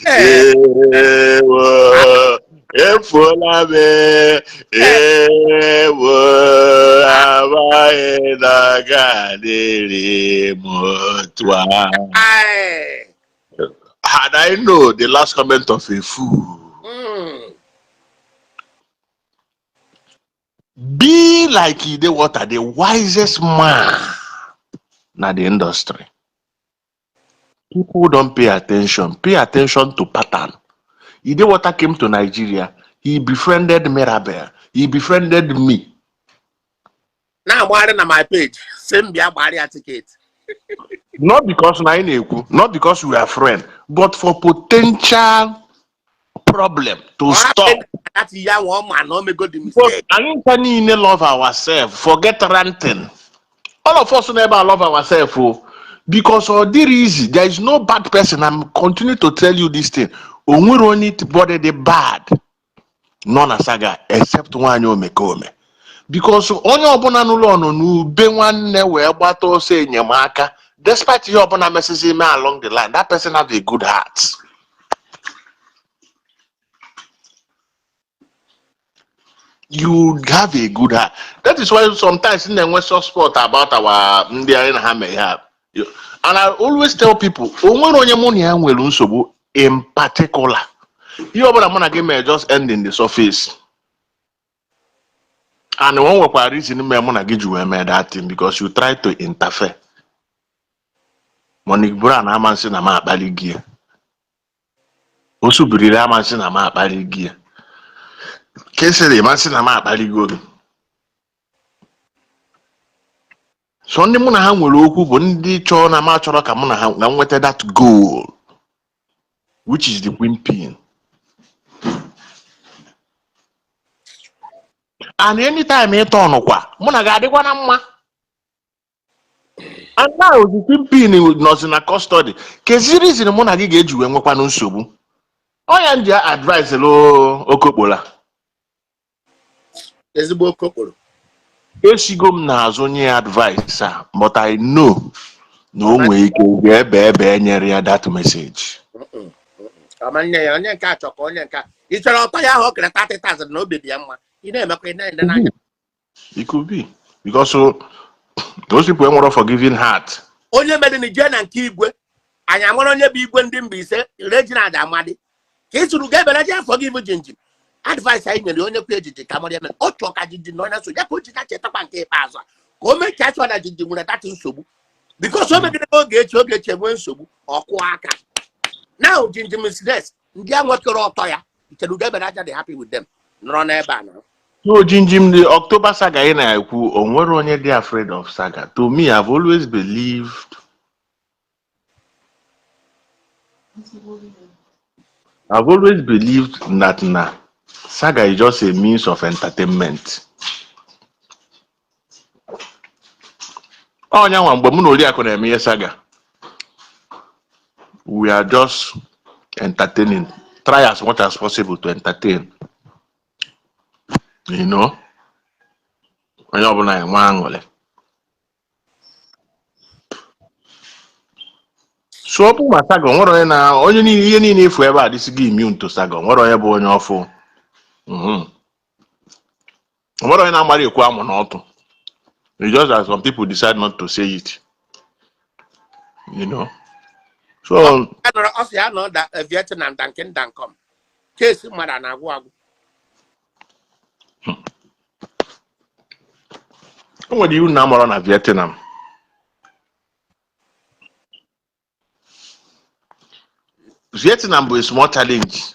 ewo. Efuola m, ewo, amaghị na ọ ga-adịrị m otu a. Aye. Had I know the last comment of a fool. Be like Ide Water, the wisest man na the industry. People don't pay attention. Pay attention to pattern. Ide Water came to Nigeria. He befriended Mirabel. He befriended me. Na-agbagharị na my page si m bịa gbara ya ticket. Not because na anyị na-ekwu, not because we are friends, but for potential problem to Ọ stop. hapụ that ya nwa ọ ma na o mego the But mistake. anyị ncha niile love ourselves. Forget ranting. All of us never love ourselves, oh, because ọ dịrị easy. There is no bad person. I'm continue to tell you this thing. O nwere onye body dị bad nọ na saga except nwaanyị omekome. Because onye ọbụla n'ụlọ nọ n'ube nwanne wee gbata ọsọ enyemaka, despite ihe ọbụla mesịsị ime along the line, that person have a good heart. You have a good heart. That is why sometimes m na-enwe soft spot about our ndị anyị na ha mee ha. And I always tell people, o nwere onye mụ na ya nwere nsogbu in particular. Ihe ọbụla mụ na gị mee just end in the surface. And o nwekwara reason mee mụ na gị ji wee mee that thing, because you try to interfere. Monique Brown amasị na m akpali gị ya. Osubiriri amasị na m akpali gị ya. Kesịrị masị na m akpaligo gị. So ndị mụ na ha nwere okwu bụ ndị chọrọ na m achọrọ ka mụ na ha na m nweta that goal, which is the queen pin. And anytime ị tọnụkwa, mụ na gị adịkwa na mma. And now the queen pin nọzi na custody. Kezi reason mụ na gị ga-eji wee nwekwanụ nsogbu? Ọ ya m ji advice lụ okokpola. Ezigbo okokporo. Esigo m n'azụ nye ya advice a, but I know na o nwee ike ga-ebe ebe nyere ya that message. Ọma nne ya, onye nke a chọ ka onye nke a. Ị chọrọ ọtọ ya ahụ o kere 30,000 na obi dị ya mma. Ị na-emekwa ị na-ele n'anya. It could be. Because those people enwere forgiving heart. Onye mere na jee na nke igwe. Anyị amara onye bụ igwe ndị Mbaise, Reginald Amadi. Ka ị sụrụ ga-ebere jee forgive Jinjin. Advice anyị nyere onye kwe ejiji ka mara ya mere. Ọ chọọ ka Jinjin na onye so ya ka o ji na chetakwa nke ikpeazụ a. Ka o mechaa chọọ na Jinjin nwere that nsogbu. Because o megide oge echi enwee nsogbu, ọ kụọ aka. Now Jinjin is less. Ndị a nwekọrọ ọtọ ya. Ichere ugo ebere aja dị happy with them. Nọrọ n'ebe a nọrọ. So Jinjin, the October saga ị na-ekwu, o nwere onye dị afraid of saga. To me, I've always believed that na saga is just a means of entertainment. Ọnya nwa mgbe mụ na Oriakụ na-eme ihe saga, we are just entertaining. Try as much as possible to entertain. You know? Onye ọbụla enwe aṅụrị. So ọ bụ ma saga, o nwere onye na onye niile ihe niile efu ebe a dịsị gị immune to saga, o nwere onye bụ onye ọfụ. O nwere onye na-amara ekwu amụ n'ọtụ. It's just that some people decide not to say it. You know? So Ọ sị ya nọ da Vietnam dankin dankom. Case mmadụ a na-agwụ agwụ. O nwere iwu na amụrụ na Vietnam. Vietnam bụ a small challenge.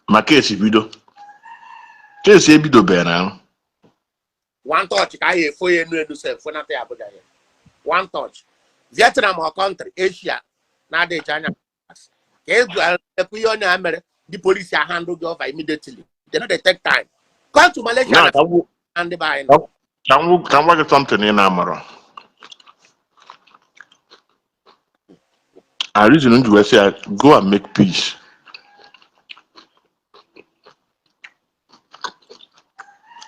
Ma case bido. Case ebidobeghị na. One touch ka anyị efo ya enu enu sef fonata ya Abuja ya. One touch. Vietnam or country Asia na-adịghị anya. Ka ezu ekwu ihe onye a mere, the police are handle gị over immediately. They no dey take time. Come to Malaysia Na ka m na ndị be anyị nọ. Ka m gwa gị something ị na-amarọ. And reason m ji wee sị ya go and make peace.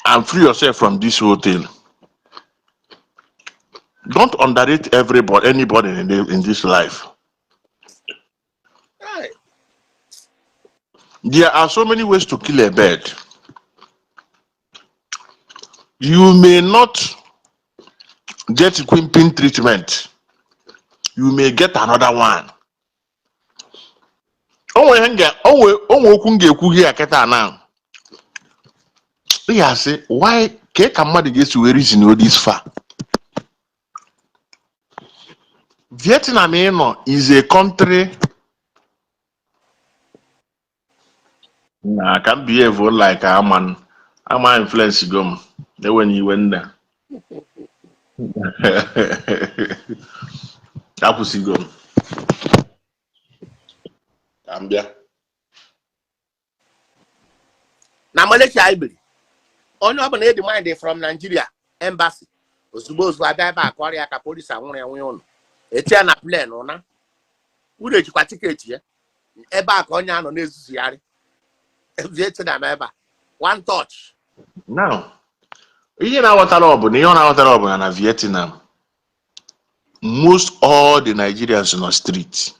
And free yourself from this whole thing. Don't underrate everybody, anybody in this life. There are so many ways to kill a bird. You may not get quimping treatment. You may get another one. O nwere ihe m ga- o nwere okwu m ga-ekwu gị ya kịta na ị ga-asị why ka ka mmadụ ga-esi wee reason this far. Vietnam ị nọ is a country na ka m behave like ama ama influence go m enweghị iwe nne akwụsịgo m ka m bịa. Na Malaysia anyị biri, onye ọbụla e demand from Nigeria embassy ozugbo ozugbo abịa ebe a kọrọ ya ka polisi anwụrụ ya nwunye ụlọ etinye ya na plane ụna unu ejikwa ticket ya ebe a ka onye anọ na-ezuzugharị Vietnam ebe a one touch. Now, ihe na-aghọtara ọ bụ na ihe ọ na-aghọtara ọ bụ na na Vietnam most all the Nigerians nọ street,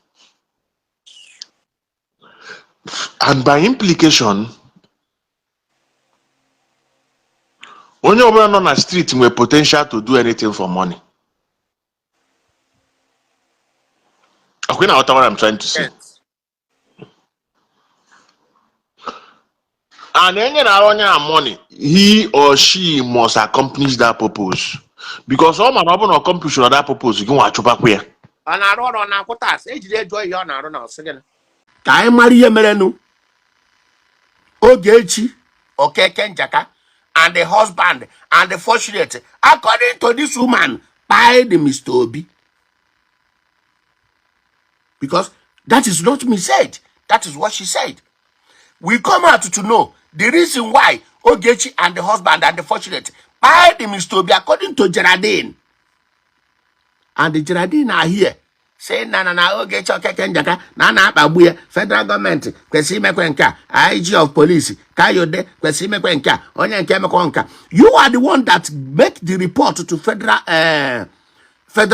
and by implication onye ọbụla nọ na street nwere potential to do anything for money. Ọkwa ị na-aghọta what I'm trying to say? Yes. And enyere onye a money, he or she must accomplish that purpose, because ọ ma na ọ bụrụ na accomplish that purpose, gị nwa achụbakwa ya. Ọ na-arụ ọrụ, ọ na-akwụ tax, ejiri ejụọ ihe ọ na-arụ na ọsị gịnị ka anyị mara ihe merenụ. Ogechi Okeke Njaka and the husband and the fortunate, according to this woman, kpaid Mr. Obi, because that is not me said, that is what she said. We come out to know the reason why Ogechi and the husband and the fortunate kpaid Mr. Obi, according to Geraldine. And the Geraldine are here saying na na na Ogechi Okeke Njaka na a na-akpagbu ya, federal gọọmenti kwesịrị imekwe nke a, IG of police Kayode kwesịrị imekwe nke a, onye nke emekwa nke a. You are the one that make the report to federal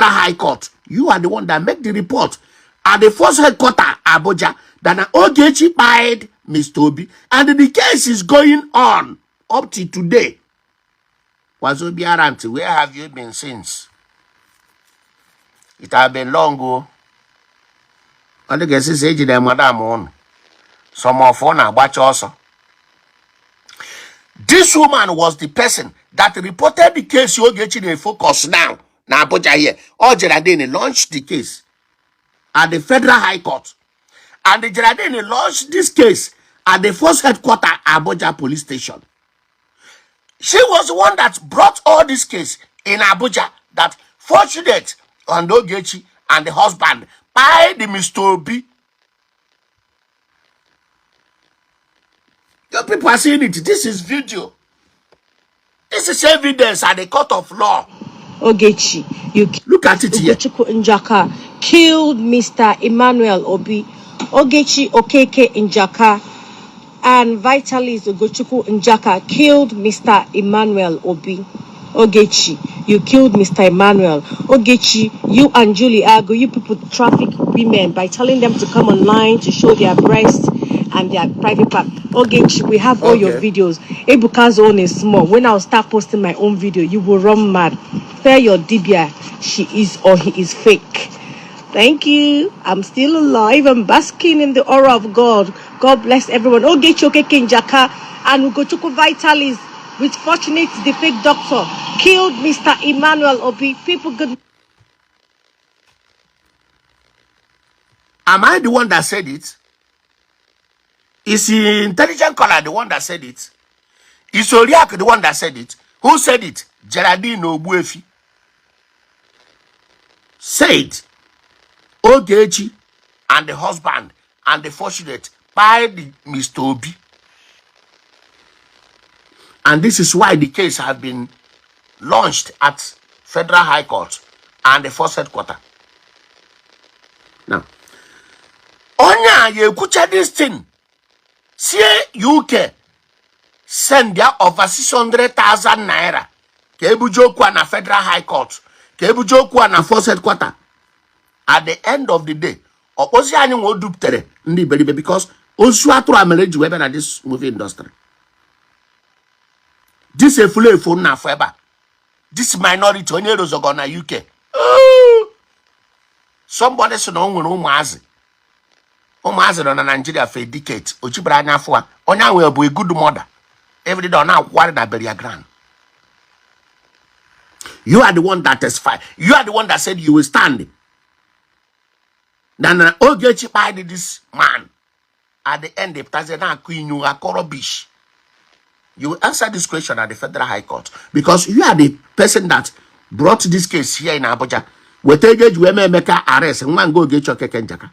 high court. You are the one that make the report at the first headquarter Abuja that na Ogechi kpaid Mr. Obi, and the case is going on up to today. Wazobia Rant, where have you been since? It have been long o. Ọ dị ga-esi sị ejide madam ụnụ some of ọ na-agbacha ọsọ. This woman was the person that reported the case Ogechi na-focus now na Abuja here. Ọ Geraldine launched the case at the Federal High Court, and the Geraldine launched this case at the first headquarter Abuja police station. She was the one that brought all this case in Abuja that Fortunate and Ogechi and the husband by the Mr. Obi. You people are seeing it. This is video. This is evidence at the court of law. Ogechi, you Look at it here. Ugochukwu Njaka killed Mr. Emmanuel Obi. Ogechi Okeke Njaka and Vitalis Ugochukwu Njaka killed Mr. Emmanuel Obi. Ogechi, you killed Mr. Emmanuel. Ogechi, you and Julie Ago, you people traffic women by telling them to come online to show their breasts and their private part. Ogechi, we have all your Okay. videos. Ebuka's own is small. When I'll start posting my own video, you will run mad. Tell your Dibia she is or he is fake. Thank you. I'm still alive. I'm basking in the aura of God. God bless everyone. Ogechi Okeke Njaka and Ugochukwu Vitalis with Fortunate the fake doctor killed Mr. Emmanuel Obi. People, good. Am I the one that said it? Is the intelligent caller the one that said it? Is Oriak the one that said it? Who said it? Geraldine Ogbuefi said Ogechi and the husband and the fortunate by the Mr. Obi. And this is why the case has been launched at Federal High Court and the first headquarter. Now, onye a ya ekwucha this thing sie UK send ya over 600,000 naira ka ebuje okwu a na Federal High Court, ka ebuje okwu a na first headquarter. At the end of the day, ọkpọzi anyị nwe o duputere ndị iberibe, because Ozu atụrụ a mere eji wee bịa na this movie industry. This efulefu na afọ ebe a, this minority onye rozogo na UK. Somebody sị na o nwere ụmụazị, ụmụazị nọ na Nigeria for a decade, o chibara anya afọ a. Onye ahụ bụ a good mother, everyday ọ na-akwụgharị na burial ground. You are the one that testify. You are the one that said you will stand na Ogechi kpaid this man. At the end, pụtazie na-akụ inyu, akọ rubbish. You will answer this question at the Federal High Court because you are the person that brought this case here in Abuja. Weta ego eji wee mee Emeka arrest, nwa nga Ogechi Okeke Njaka.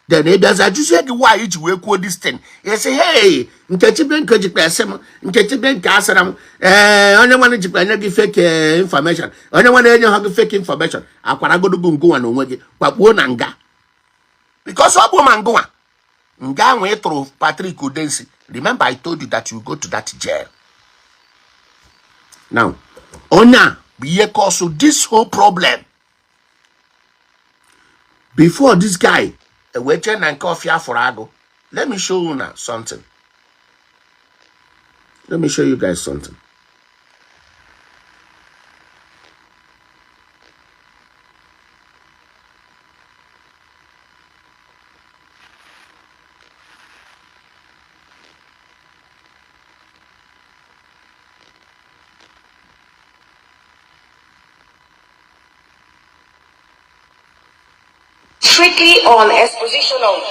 Then ị bịazi ajụzie gị why iji wee kwuo this thing. You say, hey, Nkechi be nke jikwa ese m, Nkechi be nke asara m, ee, onye nwanne jikwa enye gị fake information, onye nwanne enye ha gị fake information, akwaragodogo ngụnwa na onwe gị kwakpuo na nga. Because ọ bụ ma ngụnwa nga ahụ ị tụrụ Patrick Udensi. Remember I told you that you go to that jail. Now, onye a bụ ihe cause this whole problem. Before this guy ewee jee na nke ọfịa fụrụ agụ. Let me show you now something. Let me show you guys something. Strictly on exposition of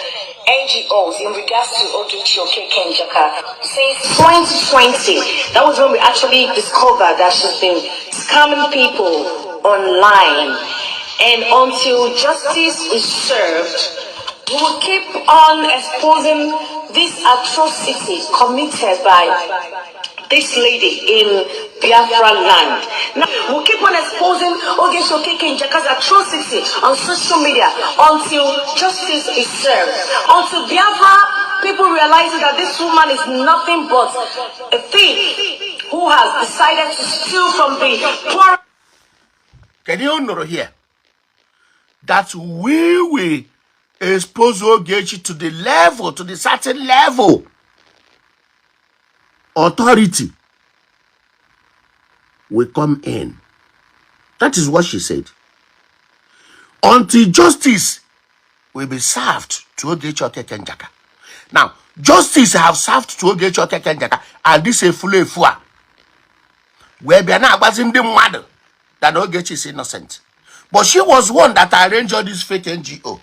NGOs in regards to Ogechi Okeke Njaka. Since 2020, that was when we actually discovered that she's been scamming people online. And until justice is served, we will keep on exposing this atrocity committed by this lady in Biafra land. Now, we'll keep on exposing Ogechi Okeke Njaka's atrocity on social media until justice is served. Until Biafra people realize that this woman is nothing but a thief who has decided to steal from the poor. Can you know here that we will expose Ogechi to the level, to the certain level authority will come in. That is what she said. Until justice will be served to Ogechi Okeke Njaka. Now, justice have served to Ogechi Okeke Njaka, and this efulefu a wee bịa na-agbazi ndị mmadụ that Ogechi is innocent. But she was one that arranged all this fake NGO,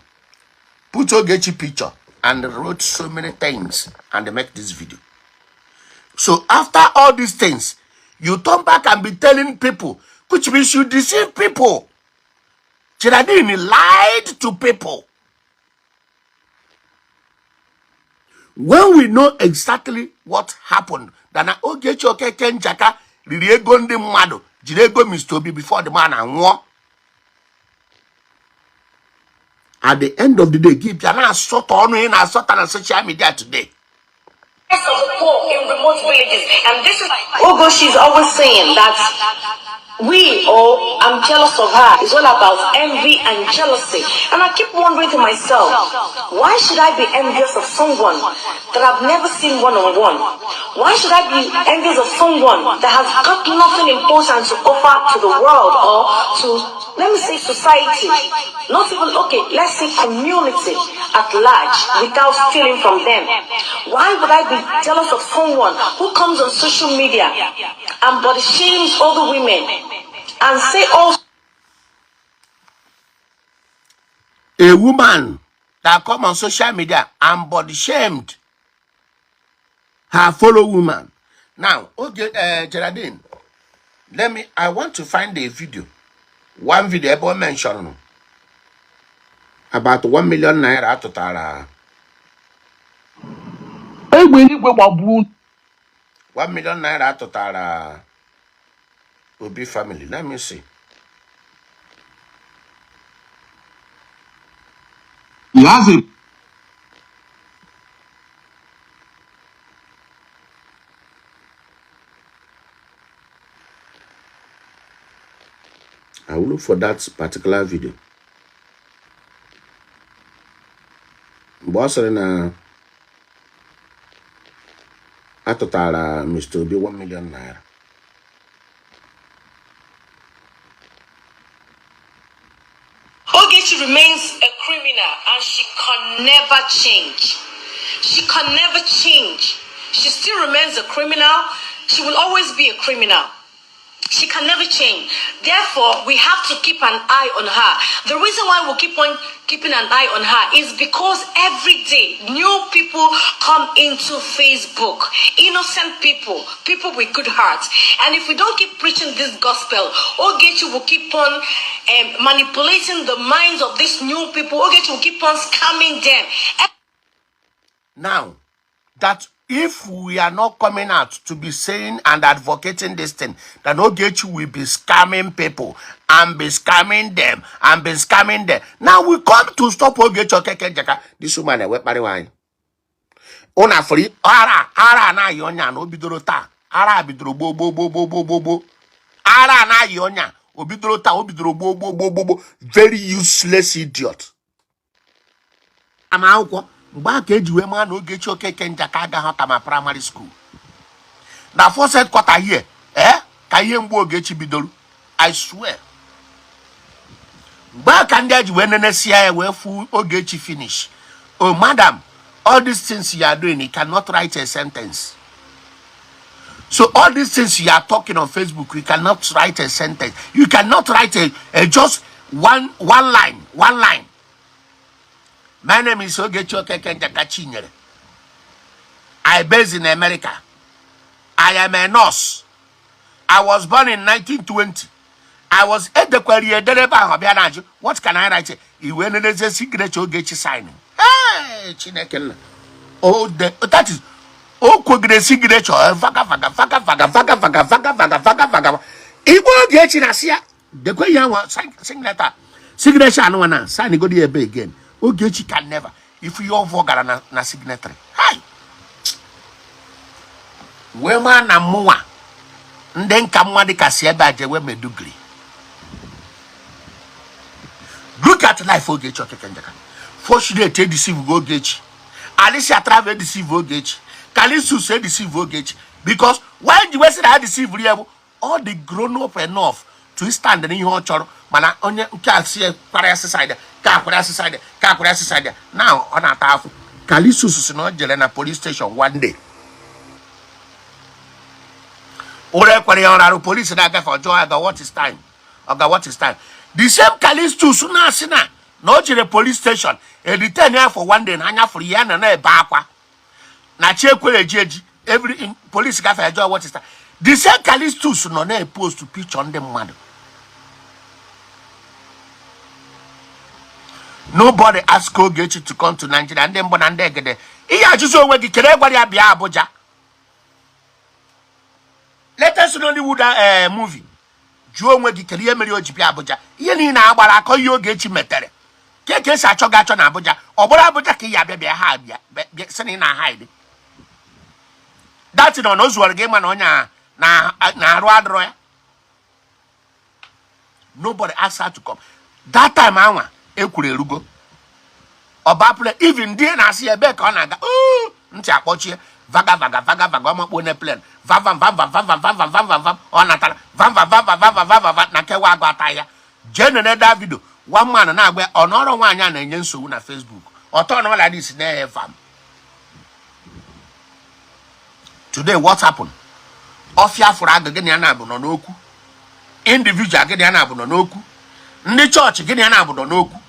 put Ogechi picture and wrote so many things and make this video. So after all these things, you turn back and be telling people, which means you deceive people. Geraldine lied to people. When we know exactly what happened, that na Ogechi Okeke Njaka riri ego ndị mmadụ, jiri ego Mr. Obi before the man anwụọ. At the end of the day, gị bịa na-asọtọ ọnụ ị na-asọta na social media today. Of the poor in remote villages. And this is Ogo, she's always saying that we, or I'm jealous of her. It's all about envy and jealousy. And I keep wondering to myself, why should I be envious of someone that I've never seen one-on-one? Why should I be envious of someone that has got nothing important to offer to the world or to, let me say, society? Not even, okay, let's say community at large, without stealing from them. Why would I be jealous of someone who comes on social media and body shames other women and say all A woman that come on social media and body shamed her fellow woman. Now, okay, Geraldine, I want to find a video. One video ebe o mention about 1 million naira atụtara. Egbe eluigwe gbagburu. 1 million naira atụtara Obi family. Let me see. He has a I will look for that particular video. Mgbe ọ sịrị na atụtara Mr. Obi 1 million naira. Ogechi remains a criminal and she can never change. She can never change. She still remains a criminal. She will always be a criminal. She can never change. Therefore, we have to keep an eye on her. The reason why we keep on keeping an eye on her is because every day new people come into Facebook. Innocent people, people with good hearts. And if we don't keep preaching this gospel, Ogechi will keep on manipulating the minds of these new people. Ogechi will keep on scamming them. Now, that if we are not coming out to be saying and advocating this thing, then Ogechi will be scamming people and be scamming them and be scamming them. Now we come to stop Ogechi Okeke Njaka. This woman ewe kparịwa anyị. Ụnụ afụrụ ara ara na-ayị ọnya na o bidoro taa. Ara bidoro gboo gboo gboo gboo gboo gboo gboo. Ara na-ayị ọnya o bidoro taa, o bidoro gboo gboo gboo gboo gboo. Very useless idiot. Ama akwụkwọ mgbe a ka eji wee maa na Ogechi Okeke Njaka agaghị Tama primary school na first headquarter here, ka ihe mgbu Ogechi bidoro. I swear, mgbe a ka ndị a ji wee nenesia ya wee fụ Ogechi finish. Oh madam, all these things you are doing, you cannot write a sentence. So all these things you are talking on Facebook, you cannot write a sentence. You cannot write a just one line, one line. My name is Ogechi Okeke Njaka Chinyere. I based in America. I am a nurse. I was born in 1920. I was edekwere ya edere ebe ahụ bịa na-ajụ, what can I write? I wee nenezie signature Ogechi sign. Hey, Chineke nna. Oh, that is o kwegide signature vaga vaga vaga vaga vaga vaga vaga vaga vaga vaga. Igbo Ogechi na-asị ya dekwe ya nwa signature signature anụnwa na sign godi ebe again. Ogechi can never. If ihe ọvọ gara na signatory. Hi. Wee maa na mụnwa ndị nka mma dịka si ebe a jewe Maiduguri. Look at life Ogechi Okeke Njaka. Fortunate edeceive Ogechi. Alicia Travel edeceive Ogechi. Kalisus edeceive Ogechi. Because why ji wee sị na ha deceive ya bụ all the grown up enough to stand n'ihe ọ chọrọ, mana onye nke a si kwara ya side, ka akwara ya side, ka akwara ya side. Now ọ na-ata afụ. Kalisus si na ọ jere na police station one day. Ụra ekwere ya ọrarụ, polisi na-agafe ọjọọ, aga what is time? Oga, what is time? The same Kalistus na-asị na o jere police station e detain ya for one day na anya fụrụ ya na na-ebe akwa na chi ekwere eji eji every police gafe ọjọọ, what is time? The same Kalistus nọ na-epost picture ndị mmadụ. Nobody ask Ogechi to come to Nigeria. Ndị mbụ na ndị egede ihe ajụzi onwe gị kere gwara ya bịa Abuja. Latest Nollywood movie, jụọ onwe gị kedu ihe mere o ji bịa Abuja. Ihe niile agbara akọ ihe Ogechi metere ke ka esi achọ gị achọ na Abuja. Ọ bụrụ Abuja ka ị ya abịa bịa ha bịa bịa sị na ị na hide that nọ na o zuwara gị ịma na onye a na-arụ adịrọ ya. Nobody asked her to come that time. Anwa ekwuru erugo ọba plane, even ndị na-asị ya ebe ka ọ na-aga, ntị akpọchie vaga vaga vaga vaga ọmakpo ne plane vam vam vam vam vam vam vam vam vam vam vam ọ natara vam vam vam vam vam vam vam vam na nkewa agụ ata ya. Jee nene that video. One man na-agba ya, ọ nọrọ nwaanyị a na-enye nsogbu na Facebook ọtọ na ọla dis na vam. Today what happened? Ọfịa fụrụ agụ gịnị ya na-abụ nọ n'okwu, individual gịnị ya na-abụ nọ n'okwu, ndị chọọchị gịnị ya na-abụ nọ n'okwu,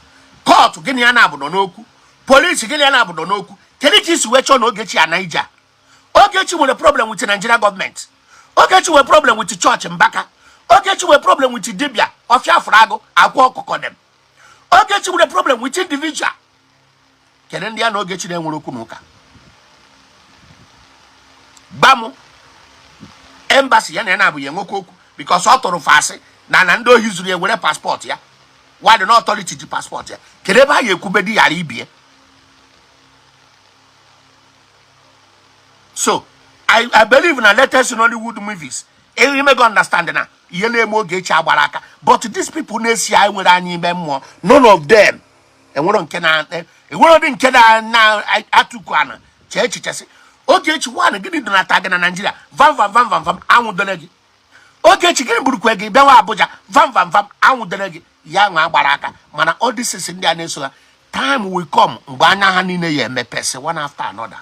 court gịnị ya na-abụ nọ n'okwu, polisi gịnị ya na-abụ nọ n'okwu. Kedu ka isi wee chọọ na Ogechi a Naija? Ogechi nwere problem with Nigeria gọọmenti. Ogechi nwere problem with chọọchị Mbaka. Ogechi nwere problem with dibia ọfịa fụrụ agụ akwa ọkụkọ dem. Ogechi nwere problem with individual. Kedu ndị ya na Ogechi na-enwere okwu na ụka? Gbamụ embassy ya na ya na-abụ ya enwekwa okwu because ọ tụrụ fasị na ndị ohi zuru ya were passport ya wadị na authority ji passport ya. Kedu ebe a ya ekwube di ghara ibie? So I believe na latest Nollywood movies imego understand na ihe na-eme Ogechi agbara aka. But these people na-esi anyị nwere anya ime mmụọ, none of them enwero nke na Enwere ndị nke na-atụkwu ana chee echiche sị Ogechi nwaanyị gịnị donata gị na Naijiria vam vam vam vam vam anwụdere gị. Ogechi gịnị burukwe gị bịawa Abuja vam vam vam anwụdere gị. Ya nwa agbara aka mana all these ndị a na-eso ha, time will come mgbe anya ha niile ya emepesị one after another.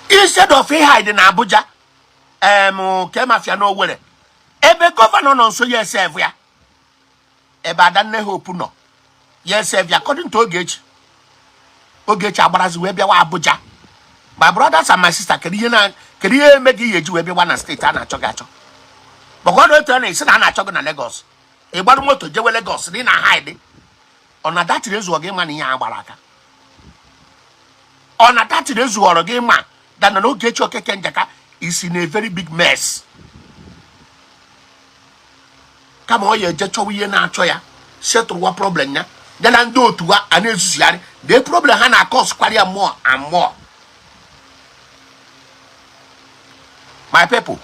Instead of hide na Abuja ke mafia na Owerri ebe gọvanọ nọ nso ya eserve ya, ebe Adanne Hope nọ ya eserve ya, according to Ogechi. Ogechi agbarazi wee bịawa Abuja. My brothers and my sister, kedu ihe na kedu ihe eme gị ihe eji wee bịawa na steeti a na-achọ gị achọ? Maka ọ dị otu a na-esi na a na-achọ gị na Lagos, ị gbara moto jewe Lagos na ị na hide. Ọ na datịrị ezughọ gị ịma na ihe a gbara aka? Ọ na datịrị ezughọrọ gị ịma that na Ogechi Okeke Njaka is in a very big mess? Kama ọ ya eje chọwa ihe na-achọ ya, setụlwa problem ya, ya na ndị otu ha a na-ezuzugharị, the problem ha na-acausekwara ya more and more. My people,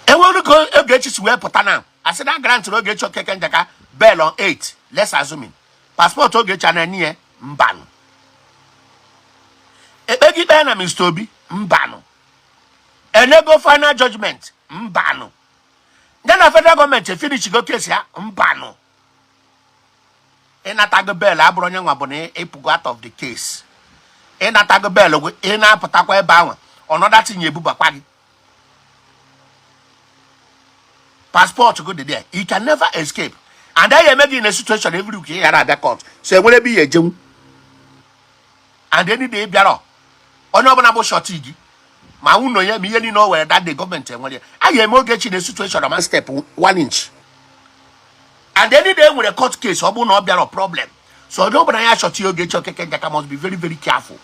enwere ka Ogechi si wee pụta na asị na grant Ogechi Okeke Njaka bail on 8, let's assuming passport Ogechi a na-enye ya mbanụ, ekpeghị ikpe na Mr. Obi mbanụ, enyego final judgment mbanụ, ya na federal gọọmenti efinishigo case ya mbanụ. Ịnatago bail abụrụ onye nwa bụ na ịpụgo out of the case. Ịnatago bail gị, ị na-apụtakwa ebe ahụ ọnọdụ tinye ebubakwa gị passport go dị there, you can never escape. And then eme gị in a situation every week ị ghara abịa court, so enwere ebe ị ejenwu. And any day bịara onye ọbụla bụ surety gị ma ụlọ ya ma ihe niile o were that day, gọọmenti enwere ya. A ga-eme Ogechi na situation ọma step 1 inch. And any day nwere court case, ọ bụrụ na ọ bịara problem. So onye ọbụla ya surety Ogechi Okeke Njaka must be very very careful.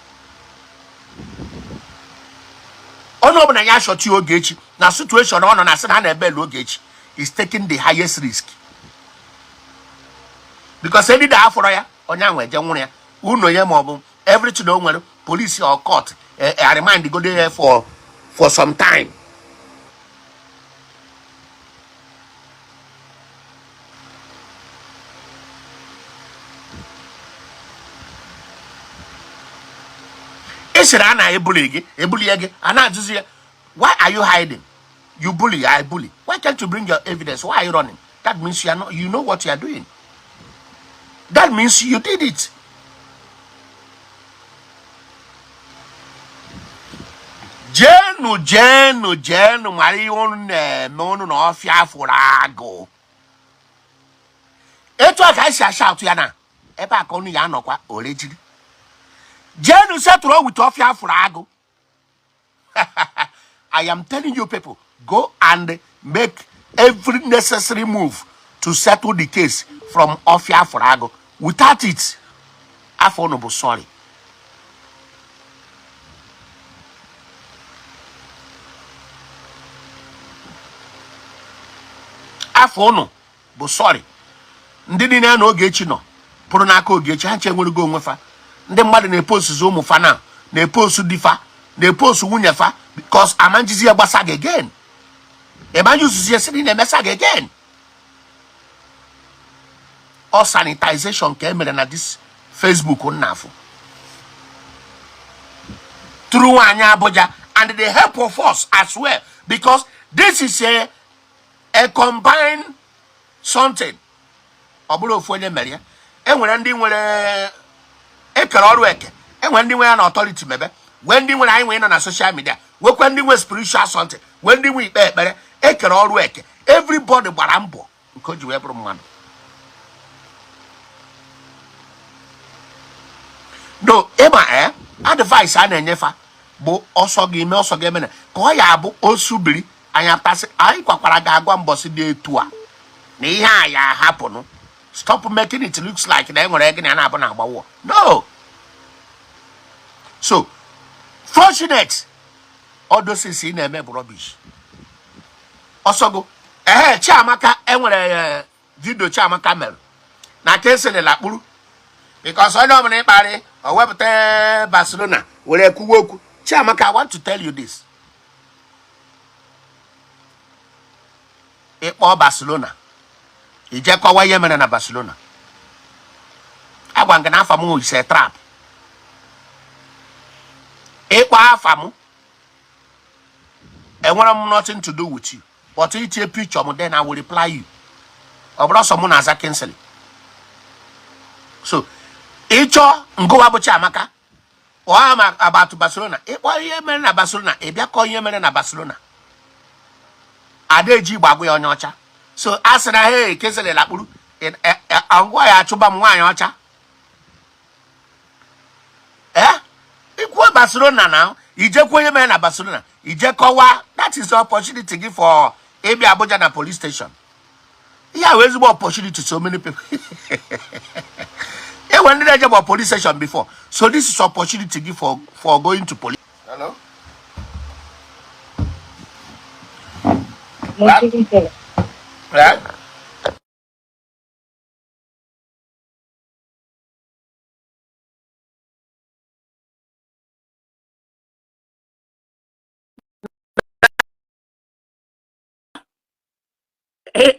Onye ọbụla ya surety Ogechi na situation ọ nọ na sị na ha na-ebail Ogechi is taking the highest risk, because any day afọrọ ya, onye ahụ eje nwụrụ ya ụlọ ya ma ọ bụ everything o nwere, police or court remand go there for some time. Ị sịrị a na-ebuli gị, ebulie gị, a na-ajụzi ya, why are you hiding? You bully, I bully. Why can't you bring your evidence? Why are you running? That means you are not, you know what you are doing. That means you did it. Jeenu jeenu jeenu mara ihe unu na-eme unu na ọfịa fụrụ agụ. Etu a ka anyị si ashout ya na ebe a ka unu ya anọkwa orejiri. Jeenu setụrụ with ọfịa fụrụ agụ. I am telling you people, go and make every necessary move to settle the case from Ofia Furago. Without it, afọ unu bụ sorry. Afọ unu bụ sorry. Ndị niile na Ogechi nọ pụrụ n'aka Ogechi, ha nche enwerego onwe fa. Ndị mmadụ na-epostuzi ụmụ fa na na-epostu di fa, na-epostu nwunye fa, because amanjizi ya gbasa gị again, emanjizi ya sị na emesa gị again. Ọ sanitization ka e mere na this Facebook nnafụ through nwaanyị Abuja and the help of us as well, because this is a combined something. Ọ bụrụ ofu onye mere ya, enwere ndị nwere ekere ọrụ eke, enwere ndị nwere ya na authority mebe, nwee ndị nwere anyị nwere nọ na social media, nwekwa ndị nwe spiritual something, nwee ndị nwe ikpe ekpere. Ekere ọrụ eke, everybody gbara mbọ nke o ji wee bụrụ mmadụ. No ịma advice a na-enyefa bụ ọsọ gị ime ọsọ gị emene ka ọ ya abụ osubiri anya pasị. Anyị kwakwara gị agwa mbọsị dị etu a na ihe a ya ahapụnụ. Stop making it looks like na enwere gị na ya na-abụ na agbawo. No, so fortunate all those things ị na-eme bụ rubbish. Ọsọgo ehe Chiamaka, enwere video Chiamaka mere na ka lakpuru, because onye ọbụla ịkparị o wepụta Barcelona were kwuwe okwu. Chiamaka, I want to tell you this. Ị kpọọ Barcelona, i je kọwa ihe mere na Barcelona. Agwa m gị na afa m is a trap. Ị kpọọ afa m, enwere m nothing to do with you, but i tie picture m, then I will reply you. Ọ bụrọ sọ mụ na-aza Kingsley. So ị chọọ ngụwa bụ Chiamaka kpọọ ama about Barcelona, ị kpọọ ihe mere na Barcelona, ị bịa kọọ ihe mere na Barcelona. Ada eji igbo agwa ya onye ọcha. So a sị na hey, Kingsley lakpuru ngwa ya achụba m nwaanyị ọcha. Ee, i kwuo Barcelona na i je kwuo ihe mere na Barcelona, i je kọwaa, that is the opportunity gị for ịbịa Abuja na police station. Ihe a wụ ezigbo opportunity. So many people enwere ndị na-eje bụ police station before, so this is opportunity gị for going to police. Hello? Yeah?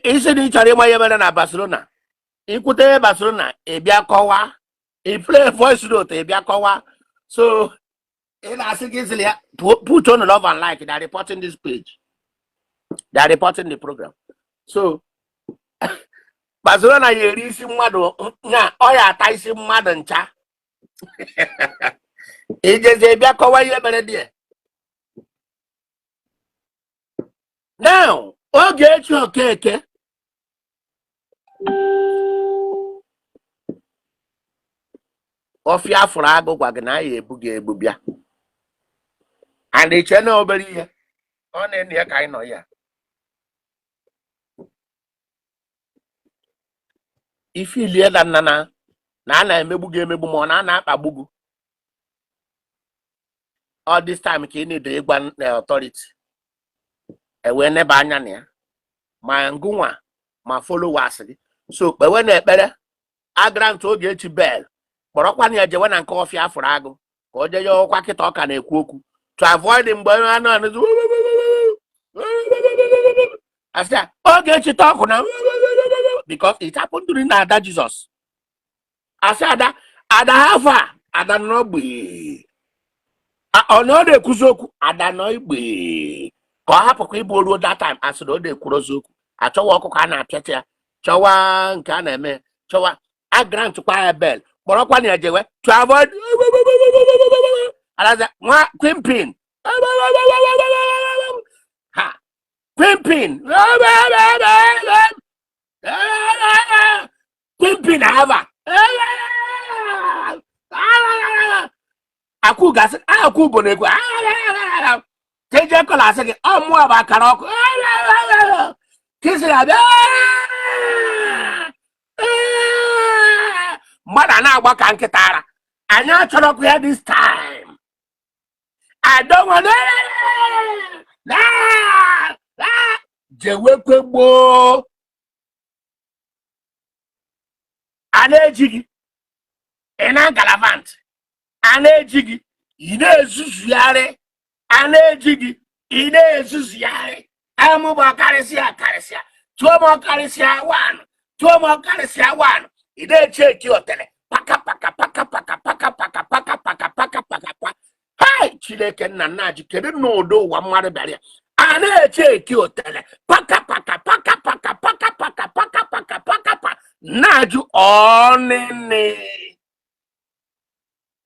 Ị sị na ị chọrọ ịma ihe mere na Barcelona, i kwute Barcelona, ị bịa kọwaa, ị play voice note, ị bịa kọwaa. So ị na-asị gị zili ya put on love and like. They are reporting this page, they are reporting the program. So Barcelona ya eri isi mmadụ nya, ọ ya ata isi mmadụ ncha. I jezie bịa kọwaa ihe mere there. Now Ogechi Okeke ọfịa afụrụ agụ gwa gị na ya ebu gị ebu bịa and iche na obere ihe ọ na-enu ya ka anyị nọ ya ife ilie na nna na na a na-emegbu gị emegbu ma ọ na a na-akpagbu gị. All this time ka ị na-edo ịgwa na authority ewee neba anya na ya, ma ngụnwa ma followers gị. So kpewe na ekpere a grant Ogechi bail, kpọrọkwana ya jewe na nke ọfịa afụrụ agụ ka o jee ya ọkwa kịta ọ ka na-ekwu okwu to avoid mgbe anụ anụzi asị ya Ogechi talk na, because it happened during Ada Jesus. Asị ada ada ha afọ a ada nọ gbe ọ na ọ na-ekwuzi okwu, ada nọ igbe ka ọ hapụkwa ịbụ oruo that time asị na ọ na-ekwurozi okwu, achọwa ọkụkọ a na-apịacha ya, chọwa nke a na-eme, chọwa a grant kwa ya bail, kpọrọkwa na ya jewe to avoid alaza nwa kwimpin ha kwimpin kwimpin ava akwụ gasị akwụ ugo na-ekwu teje kọla asị gị ọ mụọ bụ akara ọkụ kisiri abịa mmadụ a na-agba ka nkịta ara. Anyị achọrọkwa ya this time. I don't want jewekwe gboo a na-eji gị ị na galavant, a na-eji gị ị na-ezuzugharị, a na-eji gị ị na-ezuzugharị. Amụba ọkarịsịa akarịsịa tụọ m ọkarịsịa one, tụọ m ọkarịsịa one. Ị na-eche eki otele paka paka paka paka paka paka paka paka paka paka pa. Hai, Chineke nna nna ji, kedu n'ụdị ụwa mmadụ bịara ya a na-eche eki otele paka paka paka paka paka paka paka paka paka pa na-ajụ ọnịnị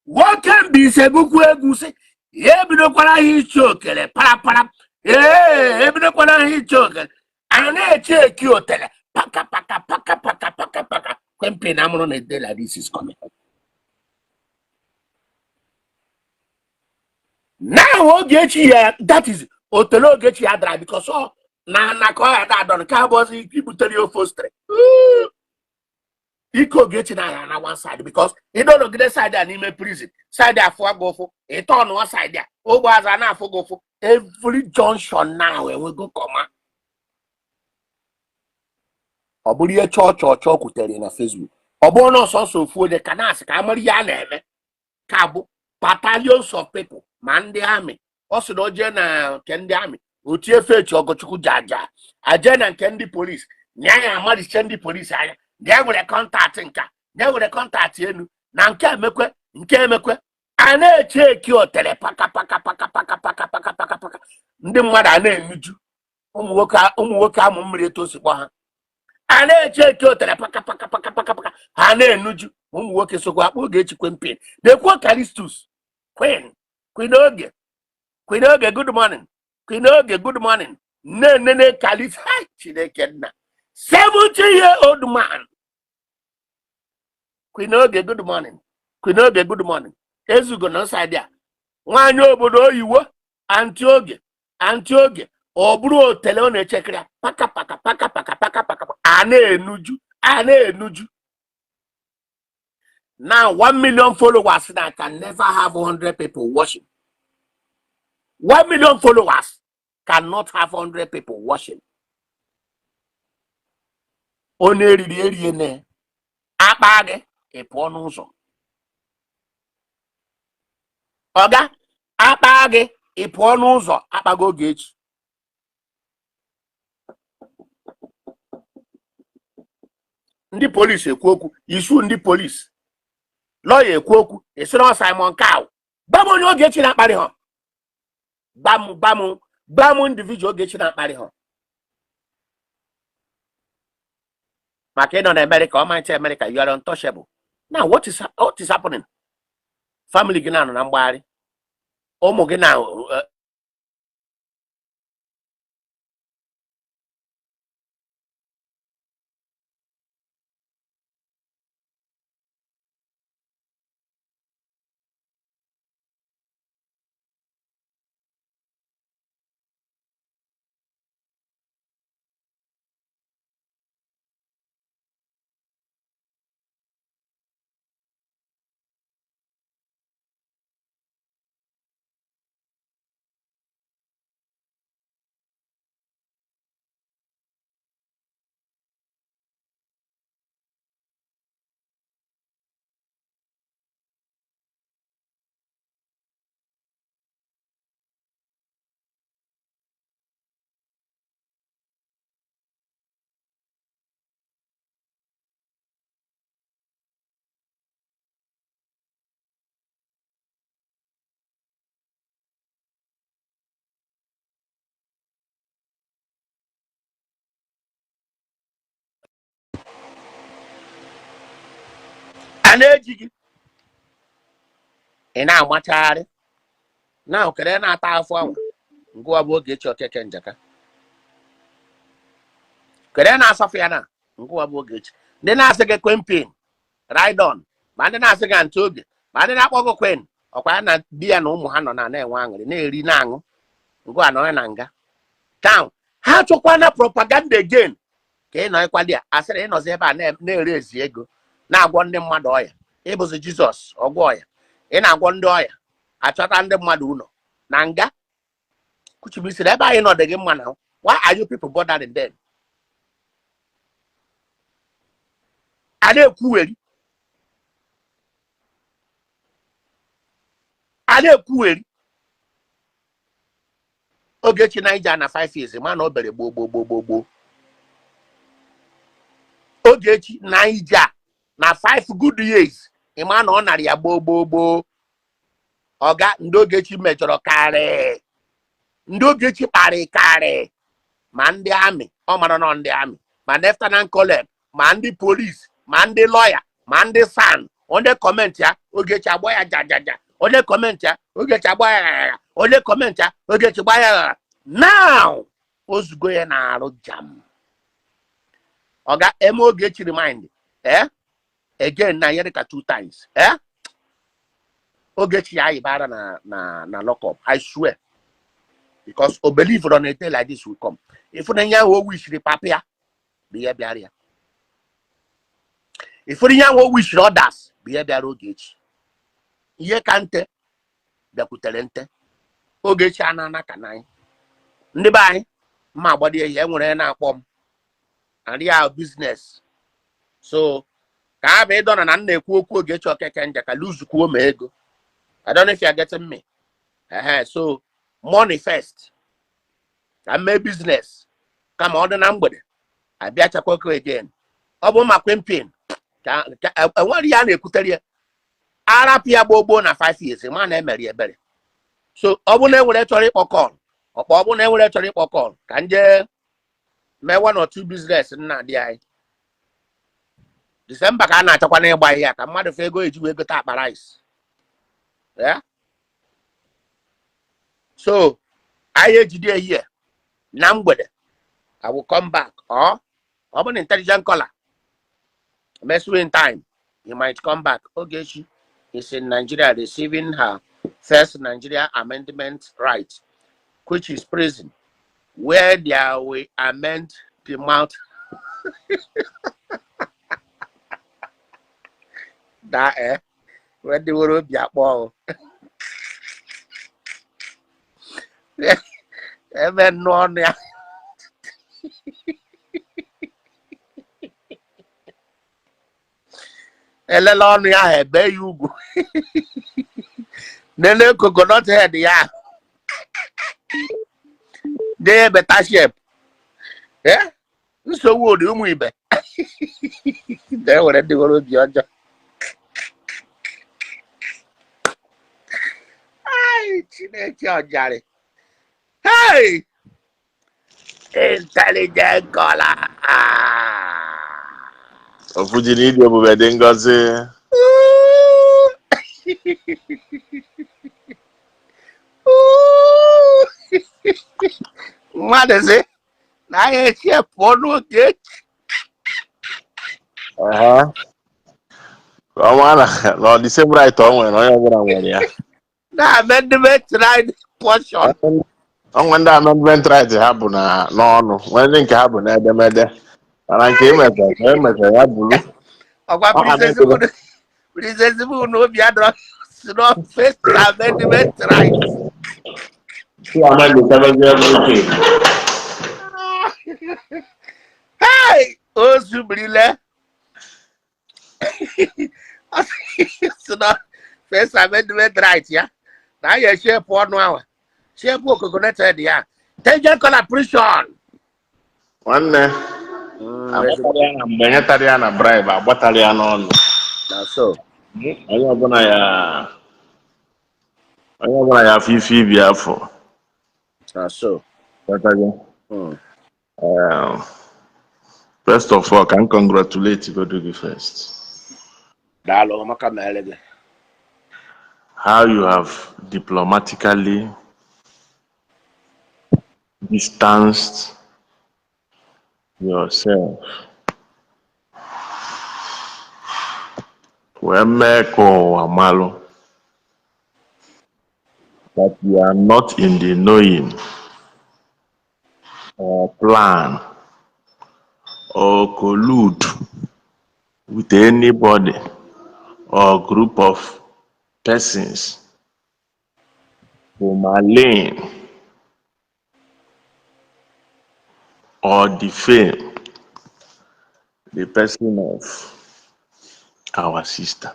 nwoke Mbaise bụkwa egwu sị ya ebidokwara ha iche okele parapara. Ee, ebidokwara ha iche okele, a na-eche eki otele paka paka paka paka paka paka kwempe na amụrụ na day like this is coming. Now Ogechi ya, that is otele Ogechi ya dara because ọ na na ka ọ ya da adọ nke abụọzi ibutere ya ofe ostere ike Ogechi na ya na one side because ịdọnọgide side a n'ime prison side afụ gị ụfụ, ịtọ ọnụọ side a ogbe azụ a na-afụ gị ụfụ. Every junction now enwego kọma. Ọ bụrụ ihe chọọ chọọ chọọ kwutere na Facebook, ọ bụrụ na ọsọsọ ofu onye ka na-asị ka amara ihe a na-eme ka bụ battalions of people ma ndị army. Ọ sị na o jee na nke ndị army Otie fechi Ọgọchukwu jaja aje na nke ndị polisi na ya amaliche ndị polisi anya na ya nwere contact nka, na ya nwere contact elu na nke emekwe nke emekwe. A na-eche eki otere paka paka paka paka paka paka paka paka, ndị mmadụ a na-enuju, ụmụ nwoke amụ mmiri etu o si kpọ ha. A na-eche eki otere paka paka paka paka paka, ha na-enuju. Ụmụ nwoke sokwa akpọ Ogechi Queen Pin na-ekwu Calistus Queen, Queen Oge, Queen Oge, good morning, Queen Oge, good morning. Nne nene Calis, Chineke nna, 70 year old man. Queen Oge, good morning, Queen Oge, good morning. Ezugo na nside a nwaanyị obodo oyiwo, Aunty Oge, Aunty Oge, ọ bụrụ otele ọ na-echekiri ya paka paka paka paka paka paka, a na-enuju, a na-enuju. Now 1 million followers that can never have 100 people watching. 1 million followers cannot have 100 people watching. Onye eriri erie ne akpa gị, ị pụọ n'ụzọ. Ọga akpa gị, ị pụọ n'ụzọ. Akpago Ogechi. Ndị polisi ekwu okwu, isu ndị polisi lọya ekwu okwu, esi na Simon Cow. Gba m onye Ogechi na-akparị ha. Gbam gbam gbam, individual Ogechi na-akparị ha. Maka ịnọ na America, ọmarịcha America, you are untouchable. Now what is happening? Family gị na-anọ na mgbagharị, ụmụ gị na a na-eji gị, ị na-amachagharị na okere na-ata afọ anwa. Ngụwa bụ Ogechi Okeke Njaka kere na-asafụ ya na ngụwa bụ Ogechi. Ndị na-asị gị Queen Pin ride on, ma ndị na-asị gị Aunty Oge, ma ndị na-akpọ gị Queen, ọkwa ya na di ya na ụmụ ha nọ na na-enwe aṅụrị, na-eri, na-aṅụ. Ngụwa nọ ya na nga town ha chọkwa na propaganda again ka ị nọ ịkwali ya asịrị ịnọzi ebe a na-ere ezi ego, na-agwọ ndị mmadụ ọya. Ịbụzi Jizọs ọgwọ ọya, ị na-agwọ ndị ọya, achọta ndị mmadụ ụlọ na nga kuchibisiri ebe anyị nọ dị gị mma. Na why are you people bothering them? A na-ekwuweri, a na-ekwuweri. Ogechi Naija na 5 years ma na o bere gboo gboo gboo gboo gboo. Ogechi Naija na 5 good years, ịma na ọ nara ya gboo gboo gboo. Ọga ndị Ogechi mejọrọ karị, ndị Ogechi kparị karị, ma ndị army ọ mara nọ ndị army, ma lieutenant colonel, ma ndị polisi, ma ndị lọya, ma ndị SAN. Onye comment ya, Ogechi agba ya jajaja. Onye comment ya, Ogechi agba ya ghara. Onye comment ya, Ogechi gba ya ghara. Now ozugo ya na-arụ jam. Ọga eme Ogechi remind again na ihe dịka two times Ogechi ya ayịbara na lockup, I swear, because o believe on a day like this will come. Ifụna ihe ahụ o wishiri papa ya bụ ihe bịara ya. Ifụna ihe ahụ o wishiri others bụ ihe bịara Ogechi. Ihe ka nte bịakwutere nte. Ogechi anana ka na anyị ndị be anyị mma agbado ihe enwere na-akpọ m and ya business, so ka ha bụ ịdọna na m na-ekwu okwu Ogechi Okeke Njaka luzukwuo ma ego. I don't know if you are getting me. So money first. Ka m mee business kama ọ dị na mgbede abịa chakwako again. Ọ bụ ma kwempin ka enwere ya na-ekwutere ya arapụ ya gboo gboo na 5 years ma na emere ya ebere. So ọ bụ na enwere chọrọ ịkpọ call, ọkpọ. Ọ bụ na enwere chọrọ ịkpọ call, ka m jee mee one or two business nna dị anyị. December ka a na-achọkwa n'ịgba ihe a ka mmadụ fee ego eji wee gote akpa rice. Yeah? So anyị ejide ehihie na mgbede, I will come back. Or ọ bụ na intelligent caller mess in time, he might come back. Ogechi is in Nigeria receiving her first Nigeria amendment right, which is prison, where there will amend the mouth that where they will be akpọ ebe nnụ ọnụ ya elele ọnụ ya ahụ ebe ya ugwu nene coconut head ya dị better shape. Eh, nsogbu dị ụmụ ibe na-ewere ndị nwere obi ọjọọ. Ai, Chineke ọjarị. Hey, intelligent caller. Ofu ji na ịdị ebube dị ngọzi. Mmadụ sị na anyị echie pụọ n'oge. Ehe. Ka ọ maa na ọ dị same right o nwere, onye ọbụla nwere ya. Na amendment right portion. O nwe ndị amendment right ha bụ na n'ọnụ, nwee ndị nke ha bụ n'edemede, mana nke emechara ka emechara ya bụrụ ọgwa ọ Princess bụ na obi adọrọ si na first amendment right. Amend everything. Hey, o zubirile si na first amendment right ya na ya eshepụ ọnụ ahụ, shepụ coconut head ya. Intelligent caller, prison. Nwanne, agbatara ya na mgbe enyetara ya na bribe, agbatara ya n'ọnụ. Na so. Onye ọbụla ya afọ ife ibi afọ. Na so. Ghọtago? First of all, can congratulate godu gị first. Daalụ maka mere gị. How you have diplomatically distanced yourself wee mee ka ụwa malụ that you are not in the knowing or plan or collude with anybody or group of persons to malign or defame the person of our sister.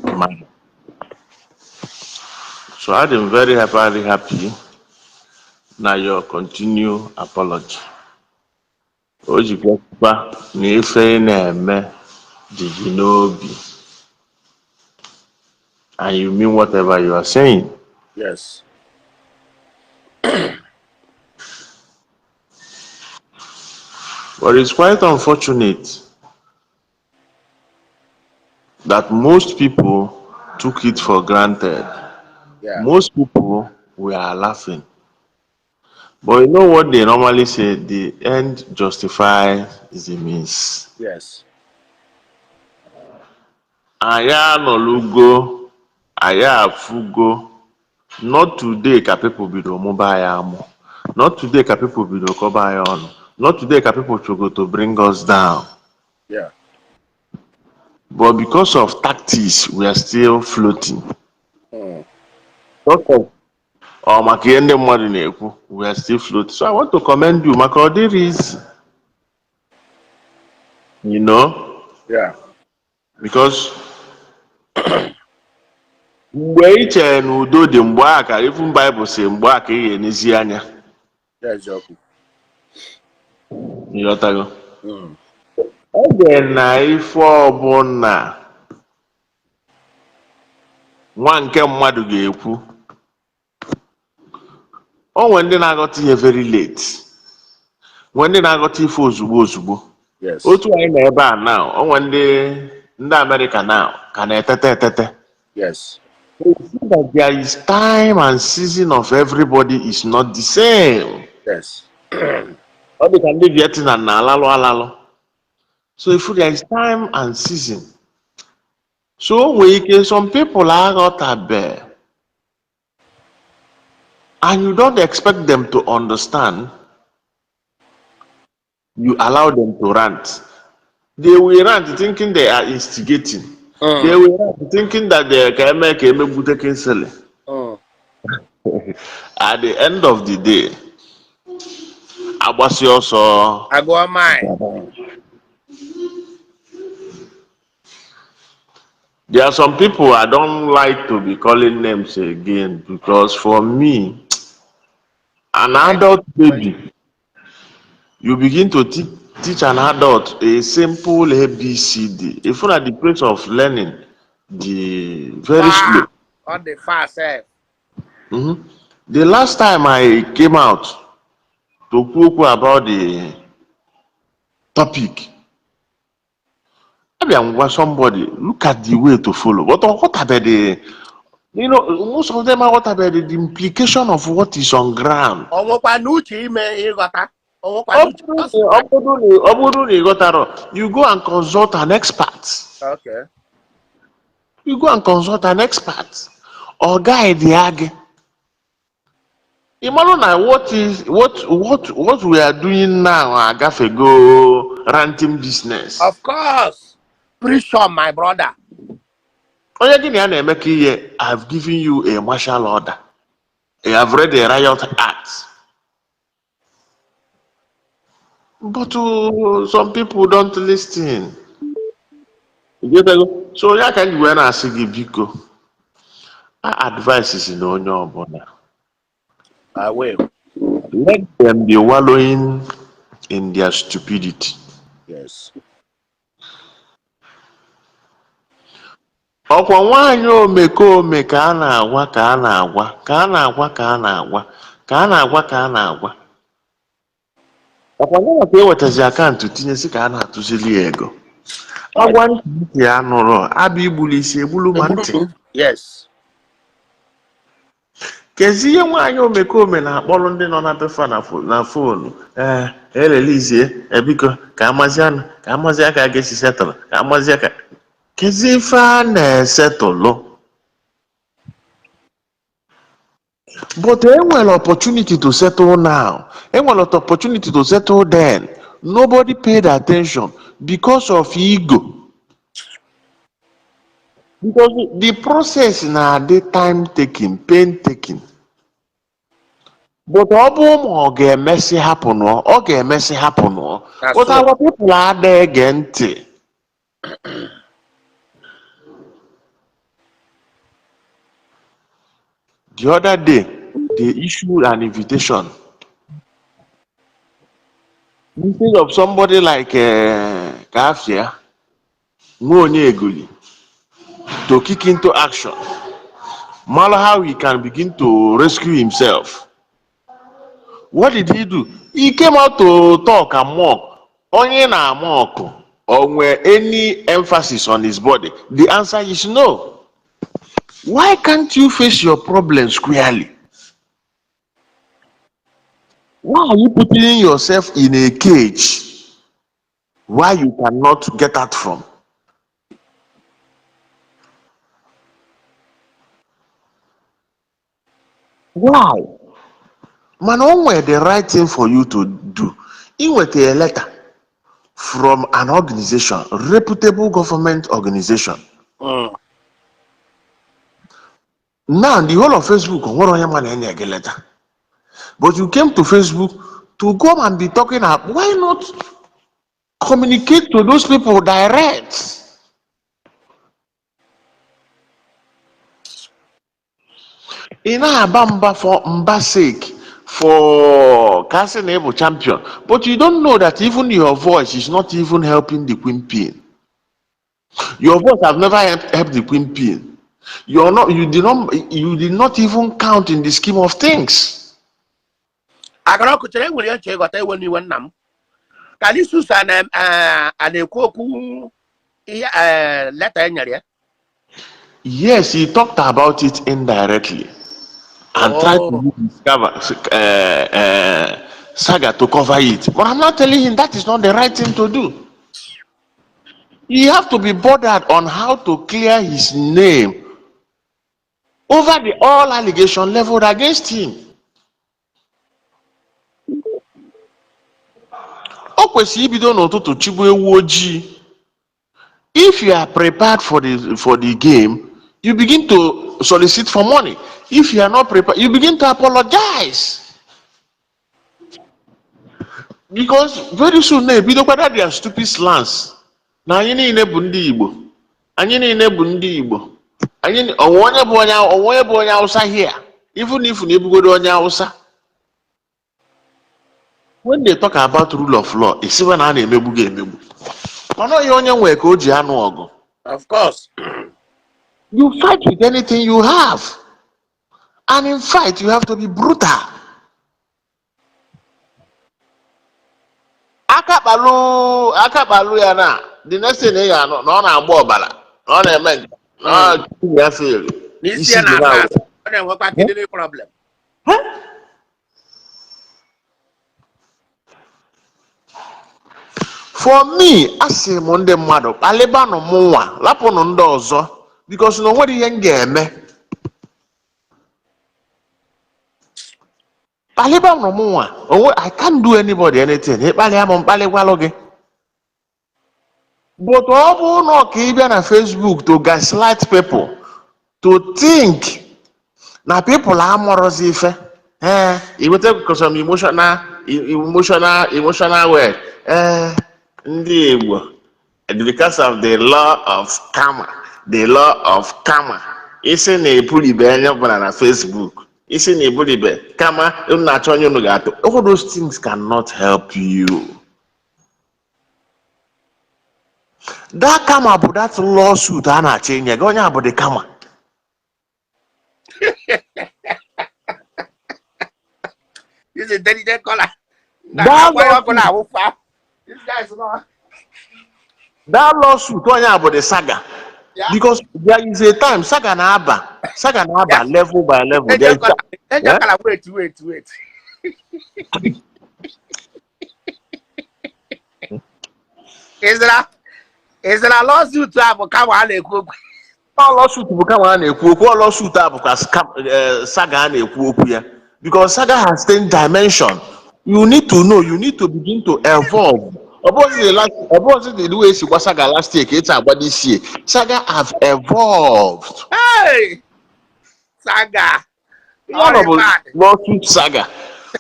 Man. So I'm very very happy na your continue apology. O jikwakwa na ife ị na-eme dị gị n'obi and you mean whatever you are saying. Yes. But it's quite unfortunate that most people took it for granted. Most people were laughing. But you know what they normally say, the end justifies the means. Yes. Anyị anọlugo, anyị afụgo, not today ka people bido mụba ya amụ. Not today ka people bido kọba ya ọnụ. Not today ka people chogo to bring us down. But because of tactics, we are still floating. Because of ọ maka ihe ndị mmadụ na-ekwu, we are still floating. So I want to commend you maka ọ dịrị easy. You know? Yeah. Because Mgbe ị chere na udo dị, mgbe a ka even Bible si mgbe a ka ị ga-enezi anya. Eziokwu. Ịghọtago? Oge na ife ọbụla nwa nke mmadụ ga-ekwu, o nwere ndị na-aghọta ihe very late, nwee ndị na-aghọta ife ozugbo ozugbo. Otu anyị nọ ebe a now, o nwere ndị Amerịka now ka na-etete etete. They see that there is time and season of everybody is not the same. Ọ dị ka ndị Vietnam na-alalụ alalụ. So if there is time and season. So o nwere ike some people aghọtabe and you don't expect them to understand. You allow them to rant. They will rant thinking they are instigating. They will rant thinking that they ka eme ka emegbute Kingsley. At the end of the day, agbasi ọsọ. Agụọ mile. There are some people I don't like to be calling names again because for me, an adult baby, you begin to teach an adult a simple ABCD. If you're at the place of learning, the very slow. Ọ dị fast sef. The last time I came out to kwuo okwu about the topic, abịa m gwa somebody, look at the way to follow. But ọghọtabeghị, most of them aghọtabeghị the implication of what is on ground. Ọ nwekwa n'uche ime ịghọta. Ọ nwekwa Ọ n'uche. bụrụ na ị ghọtara, you go and consult an expert. You go and consult an expert. Or guide ya gị. Ị marụ na what is what what what we are doing now agafego ranting business. Of course. Preach on, my brother. Onye gị na ya na-emekọ ihe, I've given you a martial order. I have read the riot act. But some people don't listen. You get that? So ya ka m ji wee na-asị gị biko, a advice si na onye ọbụla. I will. Let them be wallowing in their stupidity. Ọkwa nwaanyị omekome ka a na-agwa ka a na-agwa ka a na-agwa ka a na-agwa ka a na-agwa ka a na-agwa. Ọkwa nwa ka ewetazi akaụntụ tinyesi ka a na-atụzili ya ego. Agwa ntị ntị ya nụrụ abịa igbulu isi egbulu ma ntị. Kezi ihe nwaanyị omekome na-akpọrọ ndị nọ na befa na phone, ee, erelizie ebiko ka amazianụ ka amazia ka a ga-esi settle ka amazia ka kezi ife a na-esetụlụ. But enwere opportunity to settle now, enwere opportunity to settle then. Nobody paid attention because of ego. Because the process na-adị time taking, pain taking. But ọ bụ ma ọ ga-emesi hapụ nụọ, ọ ga-emesi hapụ nụọ. That's But so. our people adịghị ege ntị. The other day, they issued an invitation. Instead of somebody like Kafia, Nwonye Egoli, to kick into action, malo how he can begin to rescue himself. What did he do? He came out to talk and mock. Onye na mock or were any emphasis on his body? The answer is no. Why can't you face your problem squarely? Why are you putting yourself in a cage why you cannot get out from? Why? Mana o nwere the right thing for you to do. Ị nweta a letter from an organization, reputable government organization. Now, the whole of Facebook, o nwere onye ma na-enye gị letter. But you came to Facebook to come and be talking up. Why not communicate to those people direct? Ị na-aba mba for mba sake, for ka a sị na ị bụ champion, but you don't know that even your voice is not even helping the queen pin. Your voice have never helped the queen pin. You're not, you did not even count in the scheme of things. Agara ọkụ chere enwere ya nche ịghọta ewe n'iwe nna m. Kalisus a na-ekwu okwu ihe leta e nyere ya. Yes, he talked about it indirectly and tried to use his saga to cover it. But I'm not telling him that is not the right thing to do. He have to be bothered on how to clear his name over the all allegation leveled against him. O kwesịrị ibido n'ụtụtụ chigbu ewu ojii. If you are prepared for the game, you begin to solicit for money. If you are not prepared, you begin to apologize. Because very soon na-ebidokwa that their stupid slants. Na anyị niile bụ ndị Igbo. Anyị niile bụ ndị Igbo. Anyị onwe onye bụ onye Hausa here. Even if na ebugodo onye Hausa. When they talk about rule of law, esiwe na a na-emegbu gị emegbu. Mana ihe onye nwee ka o ji anụ ọgụ. Of course. You fight with anything you have. And in fight, you have to be brutal. Aka kpalụ ya na the next thing ị ga-anụ na ọ na-agba ọbara na ọ na-eme nke na ọ ya fail. N'isi ya Isi dị na-asa na asa, ọ na-enwekwa kidney problem. For me, asị m ndị mmadụ kpalịbanụ m nwa lapụnụ ndị ọzọ because na o nwere ihe m ga-eme. Kpalịbanụ m nwa onwe, I can't do anybody anything. Ịkpalịa m mkpalịgwalụ gị. But ọ bụrụ na ọ ka ị bịa na Facebook to gaslight people to think na people amụrụzi ife, ee, iweta some emotional word, ee, ndị Igbo, because of the law of karma, the law of karma, isi na ebulibe anya ọbụla na Facebook, isi na ebulibe kama unu na-achọ onye unu ga-atụ. All those things cannot help you. That karma bụ that lawsuit a na-achọ inye gị, onye a bụ the karma. This is intelligent caller. Na That akwa ya ọkụ lawsuit, na-awụfu. This guy is not. That lawsuit, onye a bụ the saga. Because there is a time saga na-aba level by level. There is Intelligent caller. Eh? Intelligent caller, wait, wait, wait. Is there a lawsuit a bụ kama a na-ekwu okwu? Ọ lawsuit bụ kama a na-ekwu okwu. Ọ lawsuit a bụkwa saga a na-ekwu okwu ya. Because saga has 10 dimension. You need to know, you need to begin to evolve. Ọ bụghịzi the way esi gwa saga last year ka esi agba this year. Saga have evolved. Hey! Saga. Ihe ọ nọ bụ Bad. lawsuit saga.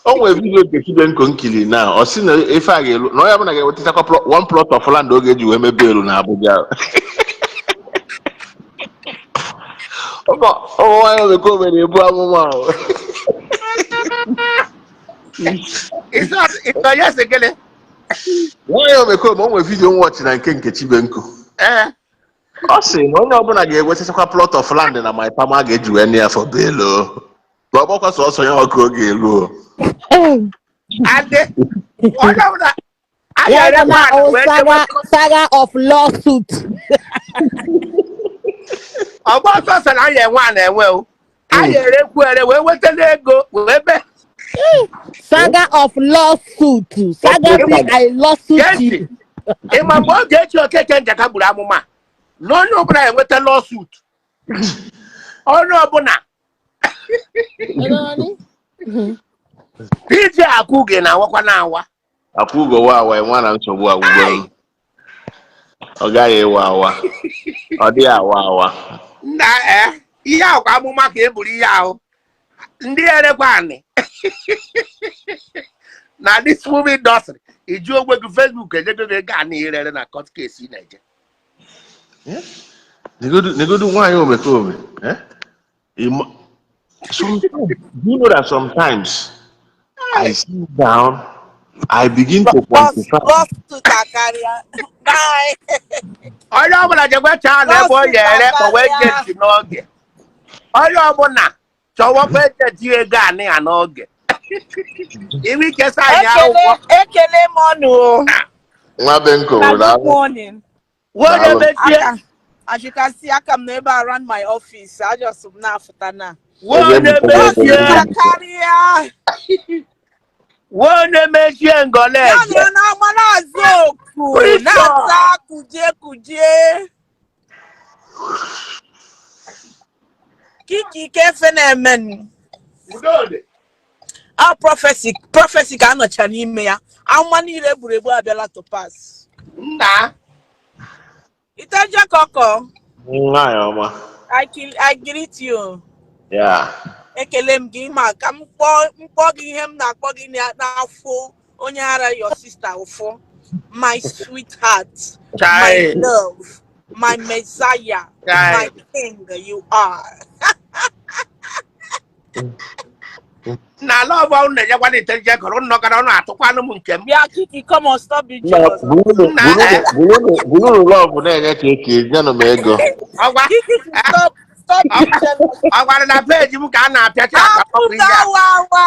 O nwere video nke Chibenko nkiri na ọ sị na ife a ga-elu na onye ọbụla ga-enwetachakwa one plot of land oge eji wee mebe elu na Abuja. Ụmụ nwaanyị omekome na-ebu amụma ahụ. It's not yes again. Nwaanyị omekome, o nwere video nwọchị na nke Chibenko. Ọ sị na onye ọbụla ga-enwetachakwa plot of land na Maitama ga-eji wee nye ya for bail o. Na ọ gbakwa sọsọ ya ọkụ oge elu o. And onye ọbụla a Yeah, ga-ere na mmadụ wee saga, saga of lawsuit. Ọgba ọsọ sọ na anyị enwe a na-enwe o. A ga-erekwu ere wee wetara ego wee be. Saga of lawsuit. Saga say I lawsuit Gee ntị. you. Ị ma mgbe Ogechi Okeke Njaka gburu amụma na onye ọbụla enweta lawsuit, onye ọbụla PJ Akwuge na-awakwa na-awa. Akwụgo wa awa enwe na nsogbu agwụgo m. Ọ gaghị ewe awa. Ọ dịghị awa awa. Nna, ee, ihe ahụ kwa amụma ka e buru ihe ahụ ndị erekwa anị na this movie industry iju onwe gị Facebook enyego gị ego anị irere na court case ị na-eje. Negodu, negodu nwaanyị omekome. Eh? Sometimes, do you know that sometimes I sit down, I begin to quantify. Lawsuit akarịa. Bye. Onye ọbụla jekwe chaa na ebe ọ Lawsuit ya ere kpọwa akarịa. agent n'oge. Onye ọbụla chọwakwa agent ego anị ya n'oge. Iwe ike sign Ekele akwụkwọ. Ekele m ọnụ o. Nwa Benko, Na good daalụ. morning. Nwa onye Daalụ. mechie. Aka, as you can see, aka m n'ebe around my office. I just m na-afụta na. Nwa onye Lawsuit mechie. akarịa. Nwa onye mechie Ya ngọleje. nọ na-agba na-azụ oku, Pressure. na-asa kuje kuje. Kiki ike efe na-eme nụ. Udo dị. A prophecy prophecy ka anọcha n'ime ya. Amụma niile egburu egbu abịala to pass. Nna. Iteje kọkọ, Nwaanyị ọma. I greet you. Yeah. Ekele m gị ma ka m kpọọ mkpọ gị ihe m na-akpọ gị n'afọ onye ara your sister ụfụ. My sweetheart, my Chai. love, my messiah, Chai. my king you are. Na love unu na-enyekwana iteje kọrọ unu nọkara ọnụ atụkwanụ m nke m. Bịa Kiki, come on, stop being Na jealous. bulunu Nna eh. bulunu bulunu love na-enye ka eke nyenụ m ego. Ọgwa Kiki, stop being jealous. Ọ gwara na peji m ka a na-apịacha aka ọkụ ihe a. Awa.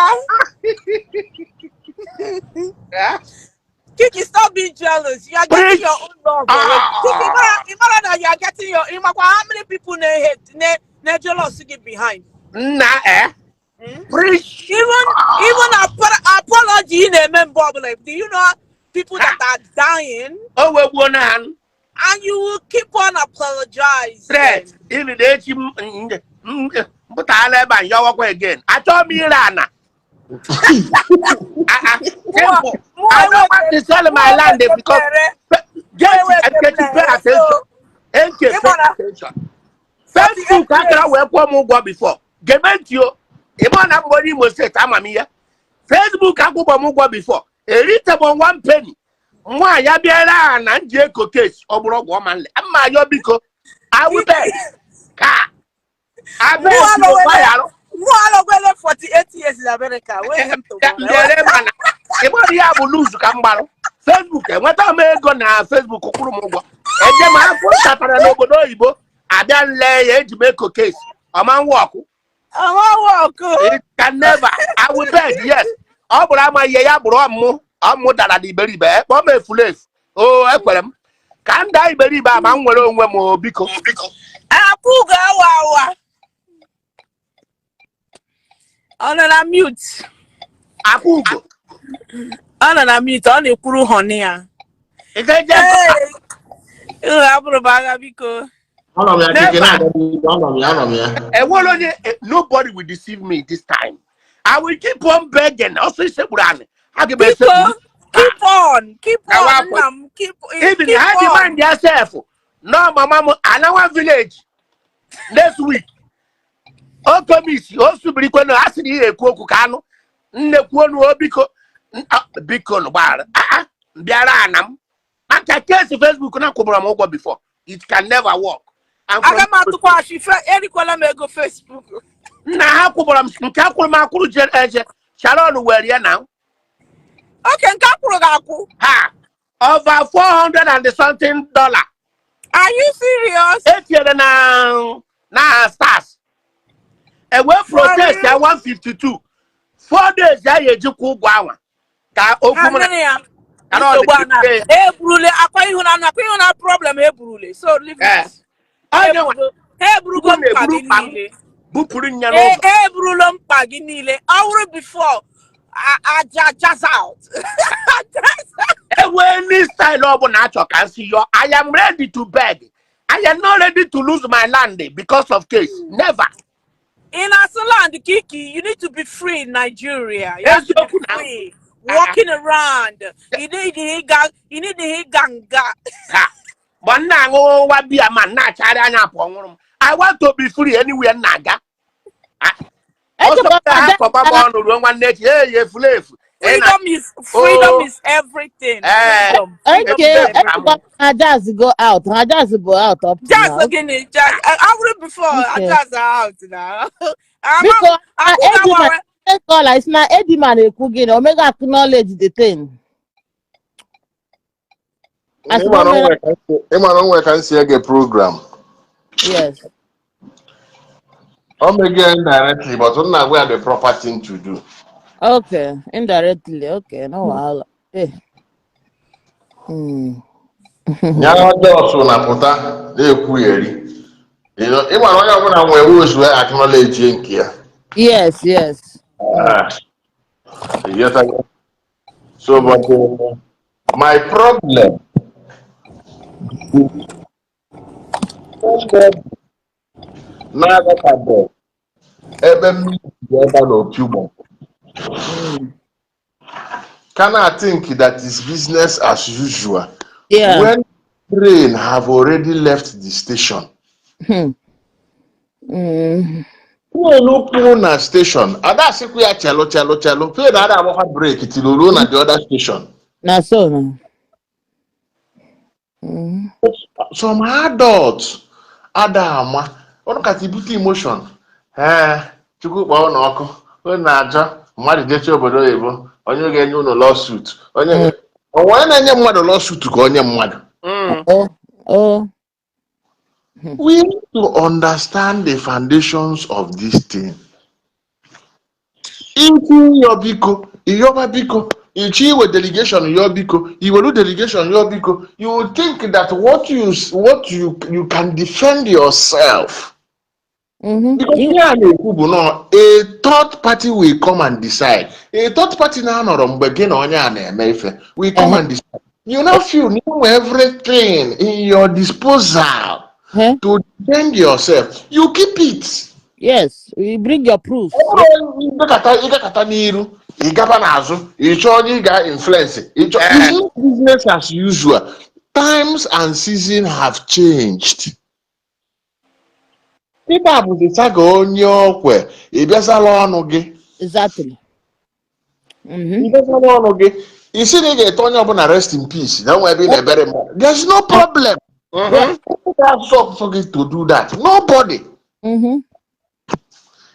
Eh? Kiki, stop being jealous. You are getting Preach. your own love already. Kiki, ịmara that you are getting your. Ịmakwa how many people na hate na jealous gị behind? Nna eh. Hmm? Preach. Even apology ị na-eme mgbe ọbụla. Do you know people that are dying O wee gbuo na ha. and you will keep on apologizing? Threat. Ili na echi m mpụtara ebe a yọwakwa again. Achọghị m ire ana. Ah, ah, simple. I don't want to sell my land because get Nkechi, pay attention. Nke, pay attention. Facebook akara wee kwụọ m ụgwọ before. Gebe ntị o. Ịma na mgbe onye Imo State ama m ihe. Facebook akwụgbọ m ụgwọ before. Eritebọ one penny. Nwa ya bịara na nji eko case ọ bụrụ ọgwụ ọma nle. Mma ayọ biko. I will beg. Ka. Abeg you gbaghara. Mụ alọgwele 48 years in America. Wee m tụgbọrọ. Ndere mana ịgbara ya bụ lose ka m gbarụ. Facebook enweta m ego na Facebook kwụrụ m ụgwọ. Eje m afọ ntatara n'obodo oyibo abịa nlee ya eji m eko case ọma nwọkụ. Ọma ọkụ. It can never. I will beg, yes. Ọ bụrụ ama ihe ya bụrụ ọmụ ọmụ dara n'iberibe kpọọ m efulefu. O ekwere m ka m daa iberibe a ma m nwere onwe m o, biko. Akwụgo awa awa. Ọ nọ na mute. Akwụgo. Ọ nọ na mute. Ọ na-ekwuru honey ya. Ike je. Ee, abụrụ m agha biko. Anọ m ya keke na-aga n'ihu, anọ m ya, anọ m ya. Enwere onye nobody will deceive me this time. I will keep on begging. Ọsọ isekpuru anị. A ga m Biko, esekpuru. keep on, keep Na on, wa nna m, keep, Even keep ha on. demand yourself. No, mama m anawa village next week. O komisi o subirikwe na a sị na ihe ekwu okwu ka anụ nne kwuo nu o biko biko nụ gbaghara. Ah, ah, bịara ana m maka case Facebook na kwụbara m ụgwọ before. It can never work. And from Aga m atụkwa achị fe erikwala m ego Facebook. Nna ha kwụbara m nke akwụrụ m akwụrụ je eje Sharon were ya na Okay, nke akwụrụ gị akwụ. Ha over 400 and something dollar. Are you serious? Etinyere na stars ewee protest ya 152 4 days ya ya ejikwa ụgwọ anwa ka okwu m na Anụrụ ya. Sharon Nsogbu a na na eburule akwa ịhụnanya akwa ịhụnanya problem eburule. So leave Eh. it. Onye nwe Ha eburugo Chukwu mkpa na-eburu gị mkpa m niile. bupụrụ nya E n'ụzọ. eburula mkpa gị niile. Ọ bụrụ before aja jazz out. Enwee any style ọbụla achọ ka m si yọọ, I am ready to beg. I am not ready to lose my land because of case, never. In Asaland, Kiki, you need to be free in Nigeria. You have to be Eziokwu na free. Walking around. You need the gang. You need the ganga. Ha ma m na-aṅụ nwa biya ma m na-achagharị anya apụ ọnwụrụ m. I want to be free anywhere m na-aga. Ah, ọsọ Echekwa ka ha aja kọba m ọnụ ruo nwanne echi eyi efula efu Ị na Freedom Oh. is everything. Eh. Freedom. Freedom Okay, is everything. echekwa ha jazz go out. Ha jazz go out up to Jazz now. again, jazz. I would before. Okay. Jazz are out now. Ama Biko, m na akwụ Edima, ga-agbawe. caller, it's na Edima na-ekwu gịnị? Omega acknowledge the thing. As Ịma na na o nwere ka m si- ịma na o nwere ka m si ege program. Yes. O mege indirectly, but m na-agwa ya the proper thing to do. Okay, indirectly. Okay, no wahala. Eh. Ya ọjọọ na-apụta na-ekwugheri. You know, ịma na onye ọbụla nwere ozu acknowledge nke ya. Yes. Ah, you get that? So, but my problem na-aghọtabe ebe mmiri si ebe n'opi ụgbọ. Can I think that is business as usual when train have already left the station? Train pụrụ na station, ada asịkwa ya chelu chelu chelu, train ada agbakwa break till o ruo na the other station. Na so na. Some adults ada ama ọnụ kacha ibute emotion. Ee, Chukwu kpọọ ụnụ ọkụ, unu na-ajọ mmadụ jechi obodo oyibo, onye ga-enye unu lawsuit, onye onwe na-enye mmadụ lawsuit ka onye mmadụ. Oh, oh. We need to understand the foundations of this thing. Ikwu yọ biko, ịyọba biko, ịchọ iwe delegation yọ biko, iwelu delegation yọ biko, you will think that what you can defend yourself. Because ihe a na-ekwu bụ nọ a third party will come and decide. A third party na-anọrọ mgbe gị na onye a na-eme ife will come and decide. You now feel you know everything in your disposal to defend yourself. You keep it. Yes, you bring your proof. Ọ bụrụ ịgakọta ịgakọta n'iru, ị gaba n'azụ, ị chọọ onye ị ga-influence, ị chọọ. It's not business as usual. Times and season have changed. Ịba bụzi saga onye okwe, ị bịazala ọnụ gị. Ị bịazala ọnụ gị. Ị sị na ị ga-ete onye ọbụla rest in peace na nwe ebe ị na-ebere mmadụ. There's no problem. That's gị to do that. Nobody.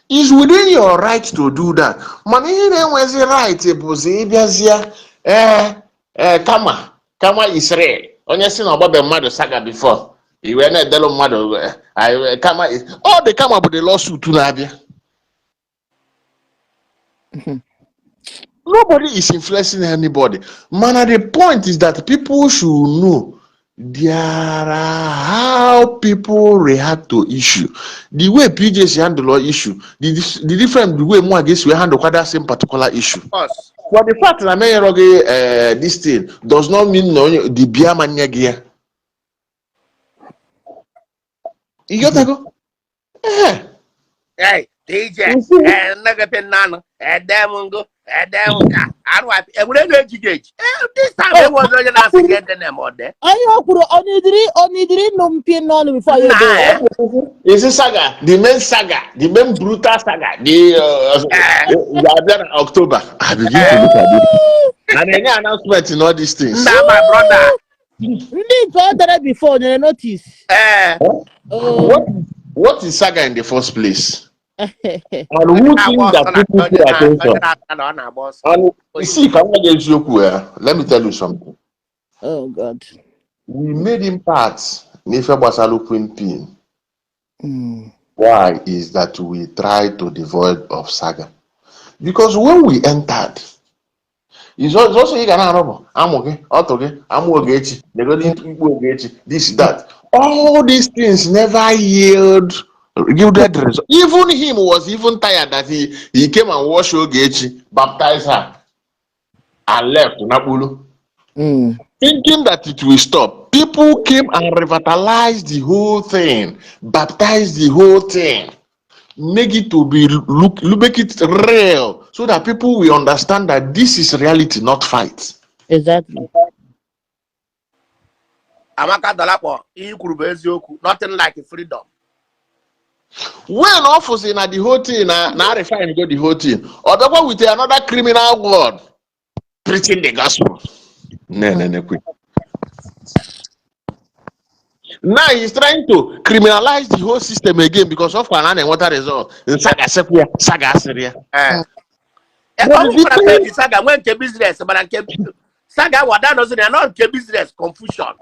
Is within your right to do that. Mana ihe na-enwezi right bụzi ịbịazịa ee ee kama kama Israel onye si na ọgbabe mmadụ saga before i wee na-edelu mmadụ kama ọ dị kama bụ the lawsuit na-abịa. Nobody is influencing anybody. Mana the point is that people should know there are how people react to issue. The way PJ si handle issue, the different the way mụ ga-esi wee handle kwa that same particular issue. Of course. For the fact na menyerọ gị this thing does not mean na onye dibịa ma nye gị ya. Ịghọtago? Ee. Hey, DJ, You see? Nne gị pị nnanụ, ede m ngụ, ede m nka, arụ apị, enwere na-eji gị eji. This time enwere onye na-asị gị ede na eme ọde. Onye o kwuru onidiri nụ mpie n'ọnụ before ya Nna ede ya. Is it saga? The main saga, the main brutal saga, the ga-abịa na October. I begin to look at it. And enye announcement in all these things. Nna, my brother. Ndị nke ọ dere before nyere notice. Oh. What is saga in the first place? And who Onye think na-agba that ọsọ na people onye pay na- attention? onye na-ata na ọ na-agba ọsọ. And you see, ka m gwa gị eziokwu ya, let me tell you something. Oh God. We made impact n'ife gbasara Queen Pin. Why is that we try to devoid of saga? Because when we entered, it's also ị ga na-arụ bụ amụ gị, ọtụ gị, amụ Ogechi, negodi ikpu Ogechi, this, that. All these things never yielded result. Even him was even tired that he came and washed Ogechi, baptized her, and left Napulu. Thinking that it will stop. People came and revitalized the whole thing, baptized the whole thing, make it to be look, make it real, so that people will understand that this is reality, not fight. Amaka Dọlakpọ, ihe i kwuru bụ eziokwu. Nothing like freedom. When office na the whole thing na refine go the whole thing, or bịakwa with another criminal word, preaching the gospel. No, no, no, quick. Now he's trying to criminalize the whole system again because of na na-enweta result. Saga sịkwa ya, saga asịrị ya. Ọ But the nwekwara thing page saga nwee nke business, mana nke saga wada nọzi na ya nọ nke business confusion.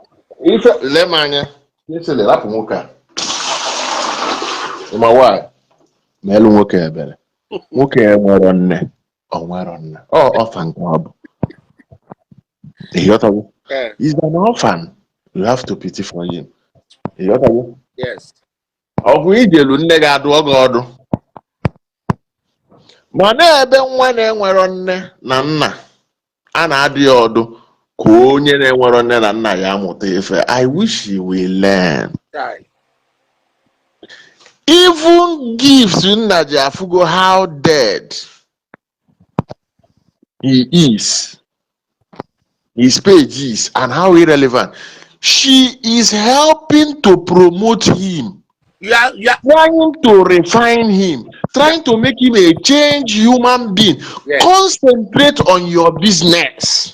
Ife lee m anya, esele rapụ nwoke a. Ma why? Ma elu nwoke ebere. Nwoke enwero nne, ọ nwero nne. Ọ orphan ka ọ bụ. Ịghọtago? Eh. He's an orphan. You have to pity for him. Ịghọtago? Yes. Ọ bụ ijelu nne gị adụọ gị ọdụ. Ma na-ebe nwa na-enwero nne na nna a na-adụ ya ọdụ ka onye na-enwero nne na nna ya amụta ife. I wish he will learn. Right. Even Gift Nnaji afugo how dead he is, his page is, and how irrelevant. She is helping to promote him, You are trying to refine him, trying to make him a changed human being. Concentrate on your business.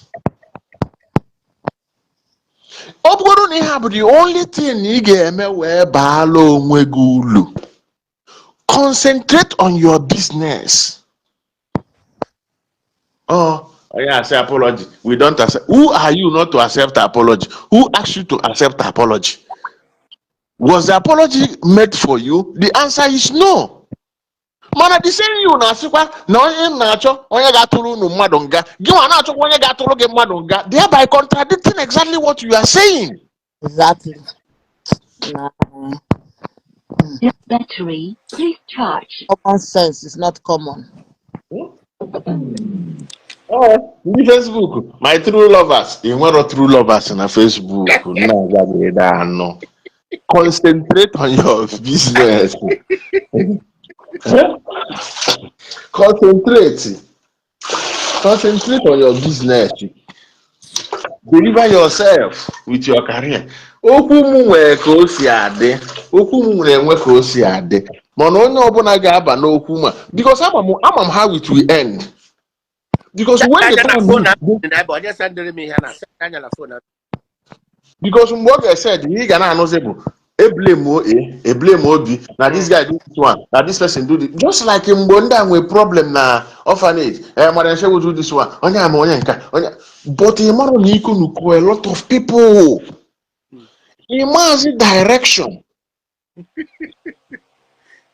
Ọ bụrụ na ihe a bụ the only thing ị ga-eme wee baala onwe gị ulu, concentrate on your business. Oh, yeah, say apology. We don't accept. Who are you not to accept apology? Who asked you to accept apology? Was the apology made for you? The answer is no. Mana the same you na-asịkwa na onye na-achọ onye ga-atụrụ unu mmadụ nga, gị nwa na-achọkwa onye ga-atụrụ gị mmadụ nga, thereby contradicting exactly what you are saying. Exactly. Nah. Your battery, please charge. Common sense is not common. Oh, ndị Facebook, my true lovers, ị nwero true lovers na Facebook, na-agwa gị ede anọ. Concentrate on your business. Concentrate. Concentrate on your business. Deliver yourself with your career. Okwu m nwere ka o si adị. Okwu m nwere enwe ka o si adị. Mana onye ọbụla ga-aba n'okwu ma because ama m how it will end. Because when the Anya na time phone dị na ebe onye sendịrị m ihe na send anya na phone. Because mgbe ọ ga-ese dị, ihe ị ga na-anụzi bụ eblame o A, eblame o B, na this guy do this one, na this person do this. Just like mgbe ndị a nwee problem na orphanage, Mariam Shehu do this one, onye ama onye nka, onye, but ị mara na iko nuko a lot of people. Ị maazi direction.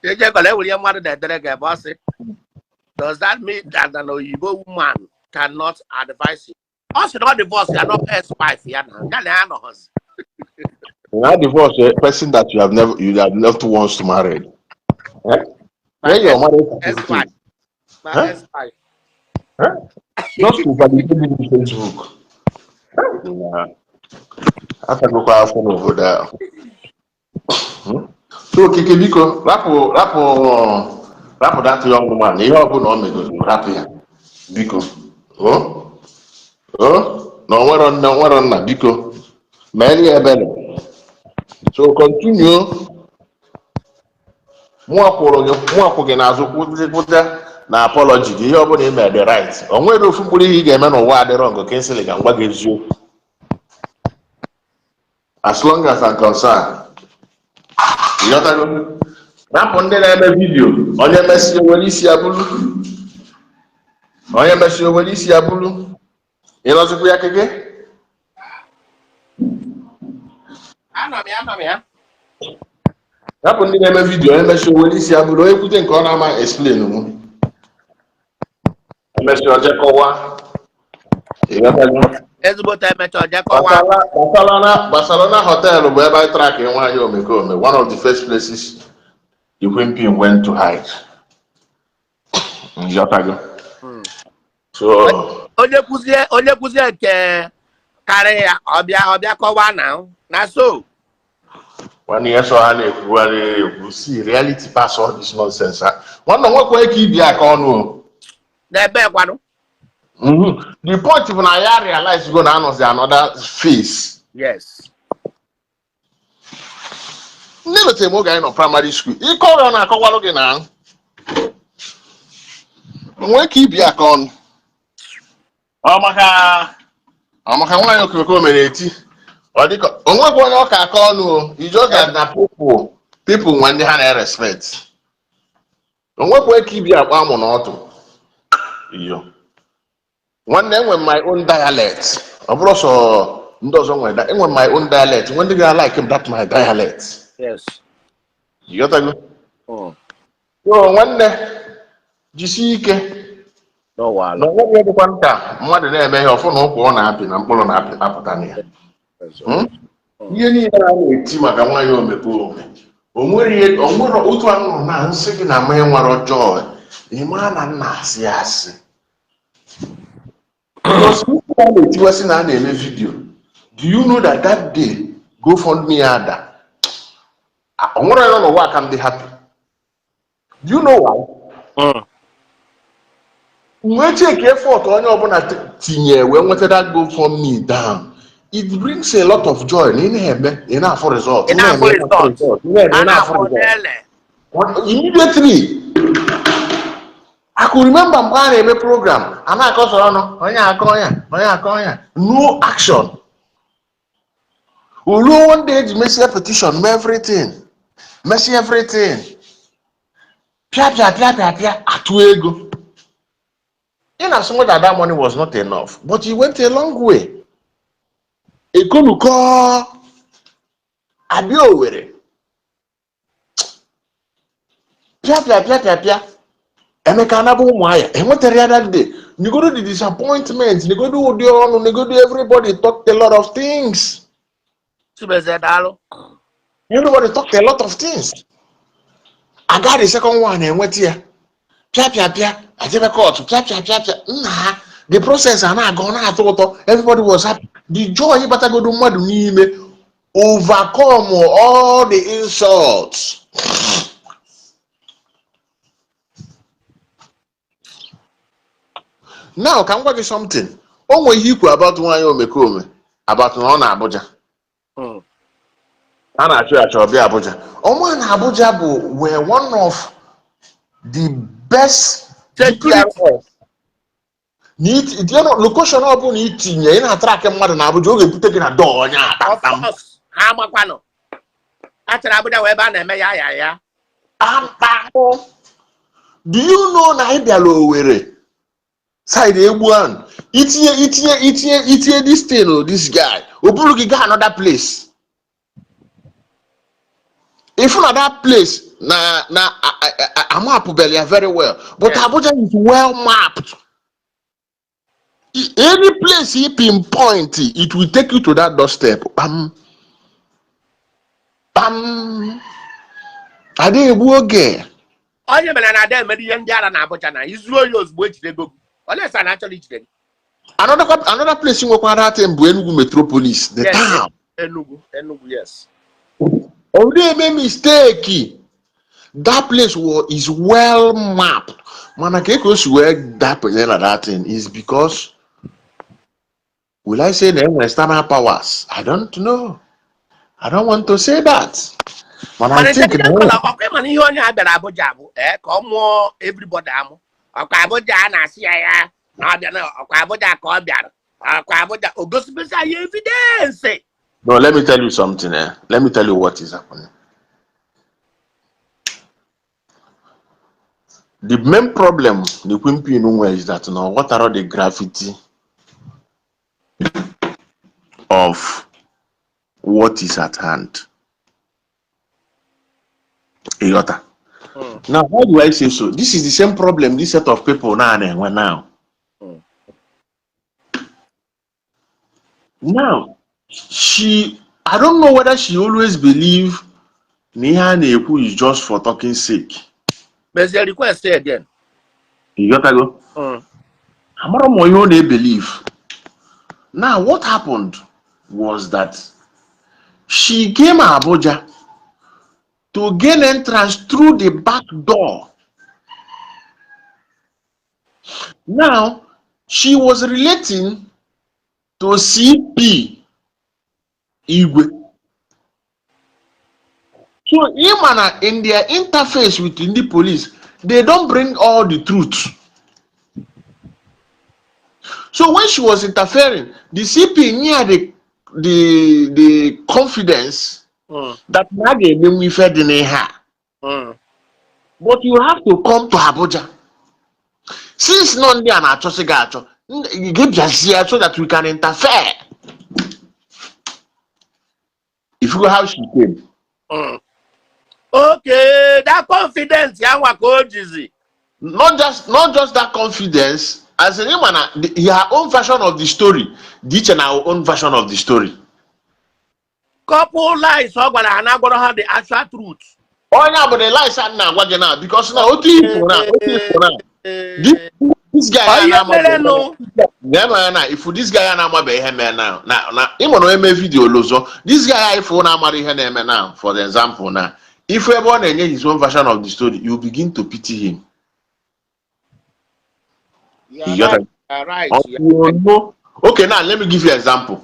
Eje gwara enwere ihe mmadụ na-edere gị ebe ọ sị, "Does that mean that an oyibo woman cannot advise you?" Ọ sị na ọ divorce ya, not ex-wife ya na ya nọghọzi. Na divorce a person that you have never, you have not once married. Eh? My When your marriage ex-wife. My Huh? ex-wife. Huh? Just to validate in Facebook. Nah. Atagokwa afọ n'obodo ahụ. So Okeke, biko, rapụ, rapụ, rapụ that young man. Ihe ọbụla o megoro, rapụ ya. Biko. Oh? Oh? Na o nwero nne, o nwero nna, biko. Meere ya ebere. So continue. Mụ akwụ gị n'azụ kwụta na apology gị. Ihe ọbụla ị mere dị right. O nwere ofu mkpụrụ ihe ị ga-eme n'ụwa adịrọ ngụ ka nsịlị ga ngwa gị eziokwu. As long as I'm concerned. Ịghọtago? Rapụ ndị na-eme video, onye mesi owere isi ya bụrụ. Onye mesi owere isi ya bụrụ. Ị nọzikwa ya, Keke? Anọ m ya, anọ m ya. Rapụ ndị na-eme video, onye mesi owere isi ya bụrụ, onye kwute nke ọ na-ama explain mụ. Emesi ọje kọwaa. Ịghọtago? Ezigbote emecha ọje kọwaa. Barcelona Hotel bụ ebe anyị track nwaanyị omekome. One of the first places the Queen went to hide. Ịghọtago? So Onye kwuzie nke karị ya, ọbịa kọwaa na so. Nwanne, ihe so ha na-ekwugharị ekwu si reality pass all this nonsense ha. Nwanne, nwekwa ike ibi aka ọnụ o. N'ebe kwanụ? The point bụ na ya realize go na anọzi another face. Ndị lotere m oge anyị nọ primary school, ike ọrịa na-akọwalụ gị na nwee ka ibi aka ọnụ. Ọ maka nwaanyị okirikiri mere eti. Ọ dịka o nwekwa onye ọka aka ọnụ o. It's just that na people nwe ndị ha na-respect. O nwekwa ike ibi akpa amụ n'ọtụ. Iyo. Nwanne, enwe m my own dialect. Ọ bụrụ sọ ndị ọzọ nwere enwe m my own dialect. Nwe ndị ga-like m that my dialect. Yes. You ghọtago? Mm. So nwanne, jisie ike. No wahala. Na onweghị ihe dịkwa nta mmadụ na-eme ihe ọfụ na ụkwụ ọ na-apị na mkpụrụ na-apị apụta na ya. Ihe niile a na-eti maka nwaanyị omekome, o nwere ihe o nwere otu anụrụ na nsị gị na ma nwere joy, ị maa na nna asị asị. Because people a na-etiwasị na a na-eme video, do you know that that day GoFundMe ada, o nwere onye nọ n'ụwa aka m dị happy? Do you know why? Mm. Mgbe check effort onye ọbụla tinye wee nweta that GoFundMe down, it brings a lot of joy na ị na-eme, ị na-afụ result. Ị Ị na-eme, na-afụ ị na-afụ result. result. Ị na-eme, A ị na-afụ na-afụ result. n'ele. Immediately, I could remember mgbe a na-eme program, a na-akọsọ ọnụ, onye akọ ọnya, onye akọ ọnya, no action. Oluo one day eji mesie petition, mee everything, mesie everything, pịa pịa pịa pịa pịa, atụ ego. In as much that that money was not enough, but it went a long way. Ekonukọ abịa Owerri, pịa pịa pịa pịa pịa, Emeka anaba Ụmụahịa, enwetara ya that day. Negodo the disappointment, negodo ụdị ọnụ, negodo everybody talked a lot of things. Chibueze, daalụ. Everybody talked a lot of things. Aga the second one, enweta ya, pịa pịa pịa, ajebe court, pịa pịa pịa pịa, nna ha, the process a na-aga, ọ na-atọ ụtọ. Everybody was happy. The joy batagodo mmadụ n'ime overcome all the insults. Now ka m gwa gị something. O nwere ihe ikwu about nwaanyị omekome, about na ọ na Abuja. A na-achụ ya achọ ọbịa Abuja. Ọnwa na Abuja bụ were one of the best Security. GPRS. Na location ọbụla itinye, ị na-atrack mmadụ na Abuja, ọ ga-ebute gị na door onye a Of kpamkpam. course, ha amakwanụ. A chọrọ Abuja wee ebe a na-eme ya ya ya. Kpamkpam. Do you know na ị bịara Owerri side egbu ahụ, itinye itinye itinye itinye this thing o, this guy o buru gị gaa another place. If na that place na amapụbel ya very well, but Abuja is well mapped. Any place you pinpoint, it will take you to that doorstep. Bam bam, adịghị egbu oge. Onye mere na ada emere ihe ndị ara na Abuja na izuo ya ozugbo ejide ego gị. Olee sa na achọrọ ijide gị? Another place nwekwara that thing bụ Enugu metropolis, the town. Enugu, Enugu, yes. Ọ na-eme mistake. That place is well mapped. Mana ka o si wee dapụnye na that thing is because, will I say na enwere external powers? I don't know. I don't want to say that. Mana I Mana think na intelligent caller, ọkwa ịma na ihe onye a bịara Abuja bụ ka ọ mụọ everybody amụ. Ọkwa Abuja a na-asị ya ya na ọ bịa na ọkwa Abuja ka ọ bịara. Ọkwa Abuja o gosibezi anyị evidence. No, let me tell you something. Eh? Let me tell you what is happening. The main problem the Queen nwe is that now what are the gravity of what is at hand? Ịghọta? Now, why do I say so? This is the same problem this set of people now na-enwe now. Now, I don't know whether she always believe na ihe a na-ekwu is just for talking sake. Mezie request again. Ịghọtago? Amara m ihe ọ na-ebelieve. Now, what happened was that she came Abuja to gain entrance through the back door. Now, she was relating to CP Igwe. So, Imana, in their interface with the police, they don't bring all the truth. So, when she was interfering, the CP near the the confidence that na a ga-emenwu ife dị n'ihe a. But you have to come to Abuja. Since nọ ndị a na-achọsị gị achọ, gị bịazie so that we can interfere. If you go how she came. Okay, that confidence ya nwa ka o jizi. Not just that confidence, as in ịma na her own version of the story dị iche na our own version of the story. Couple lies ọ gwara ha na-agwara ha the actual truth. Onye a bụ the lies a na-agwa gị na because na otu ifo na otu ifo na this guy Ọ a ihe na-amabe merenụ. na na ifu this guy a na-amabe ihe mee na ị nwere eme video lozo this guy a ifu na-amara ihe na-eme now. For the example, na ifu ebe ọ na-enye his own version of the story, you begin to pity him. You are You right. got You are right. You know. Okay, now let me give you example.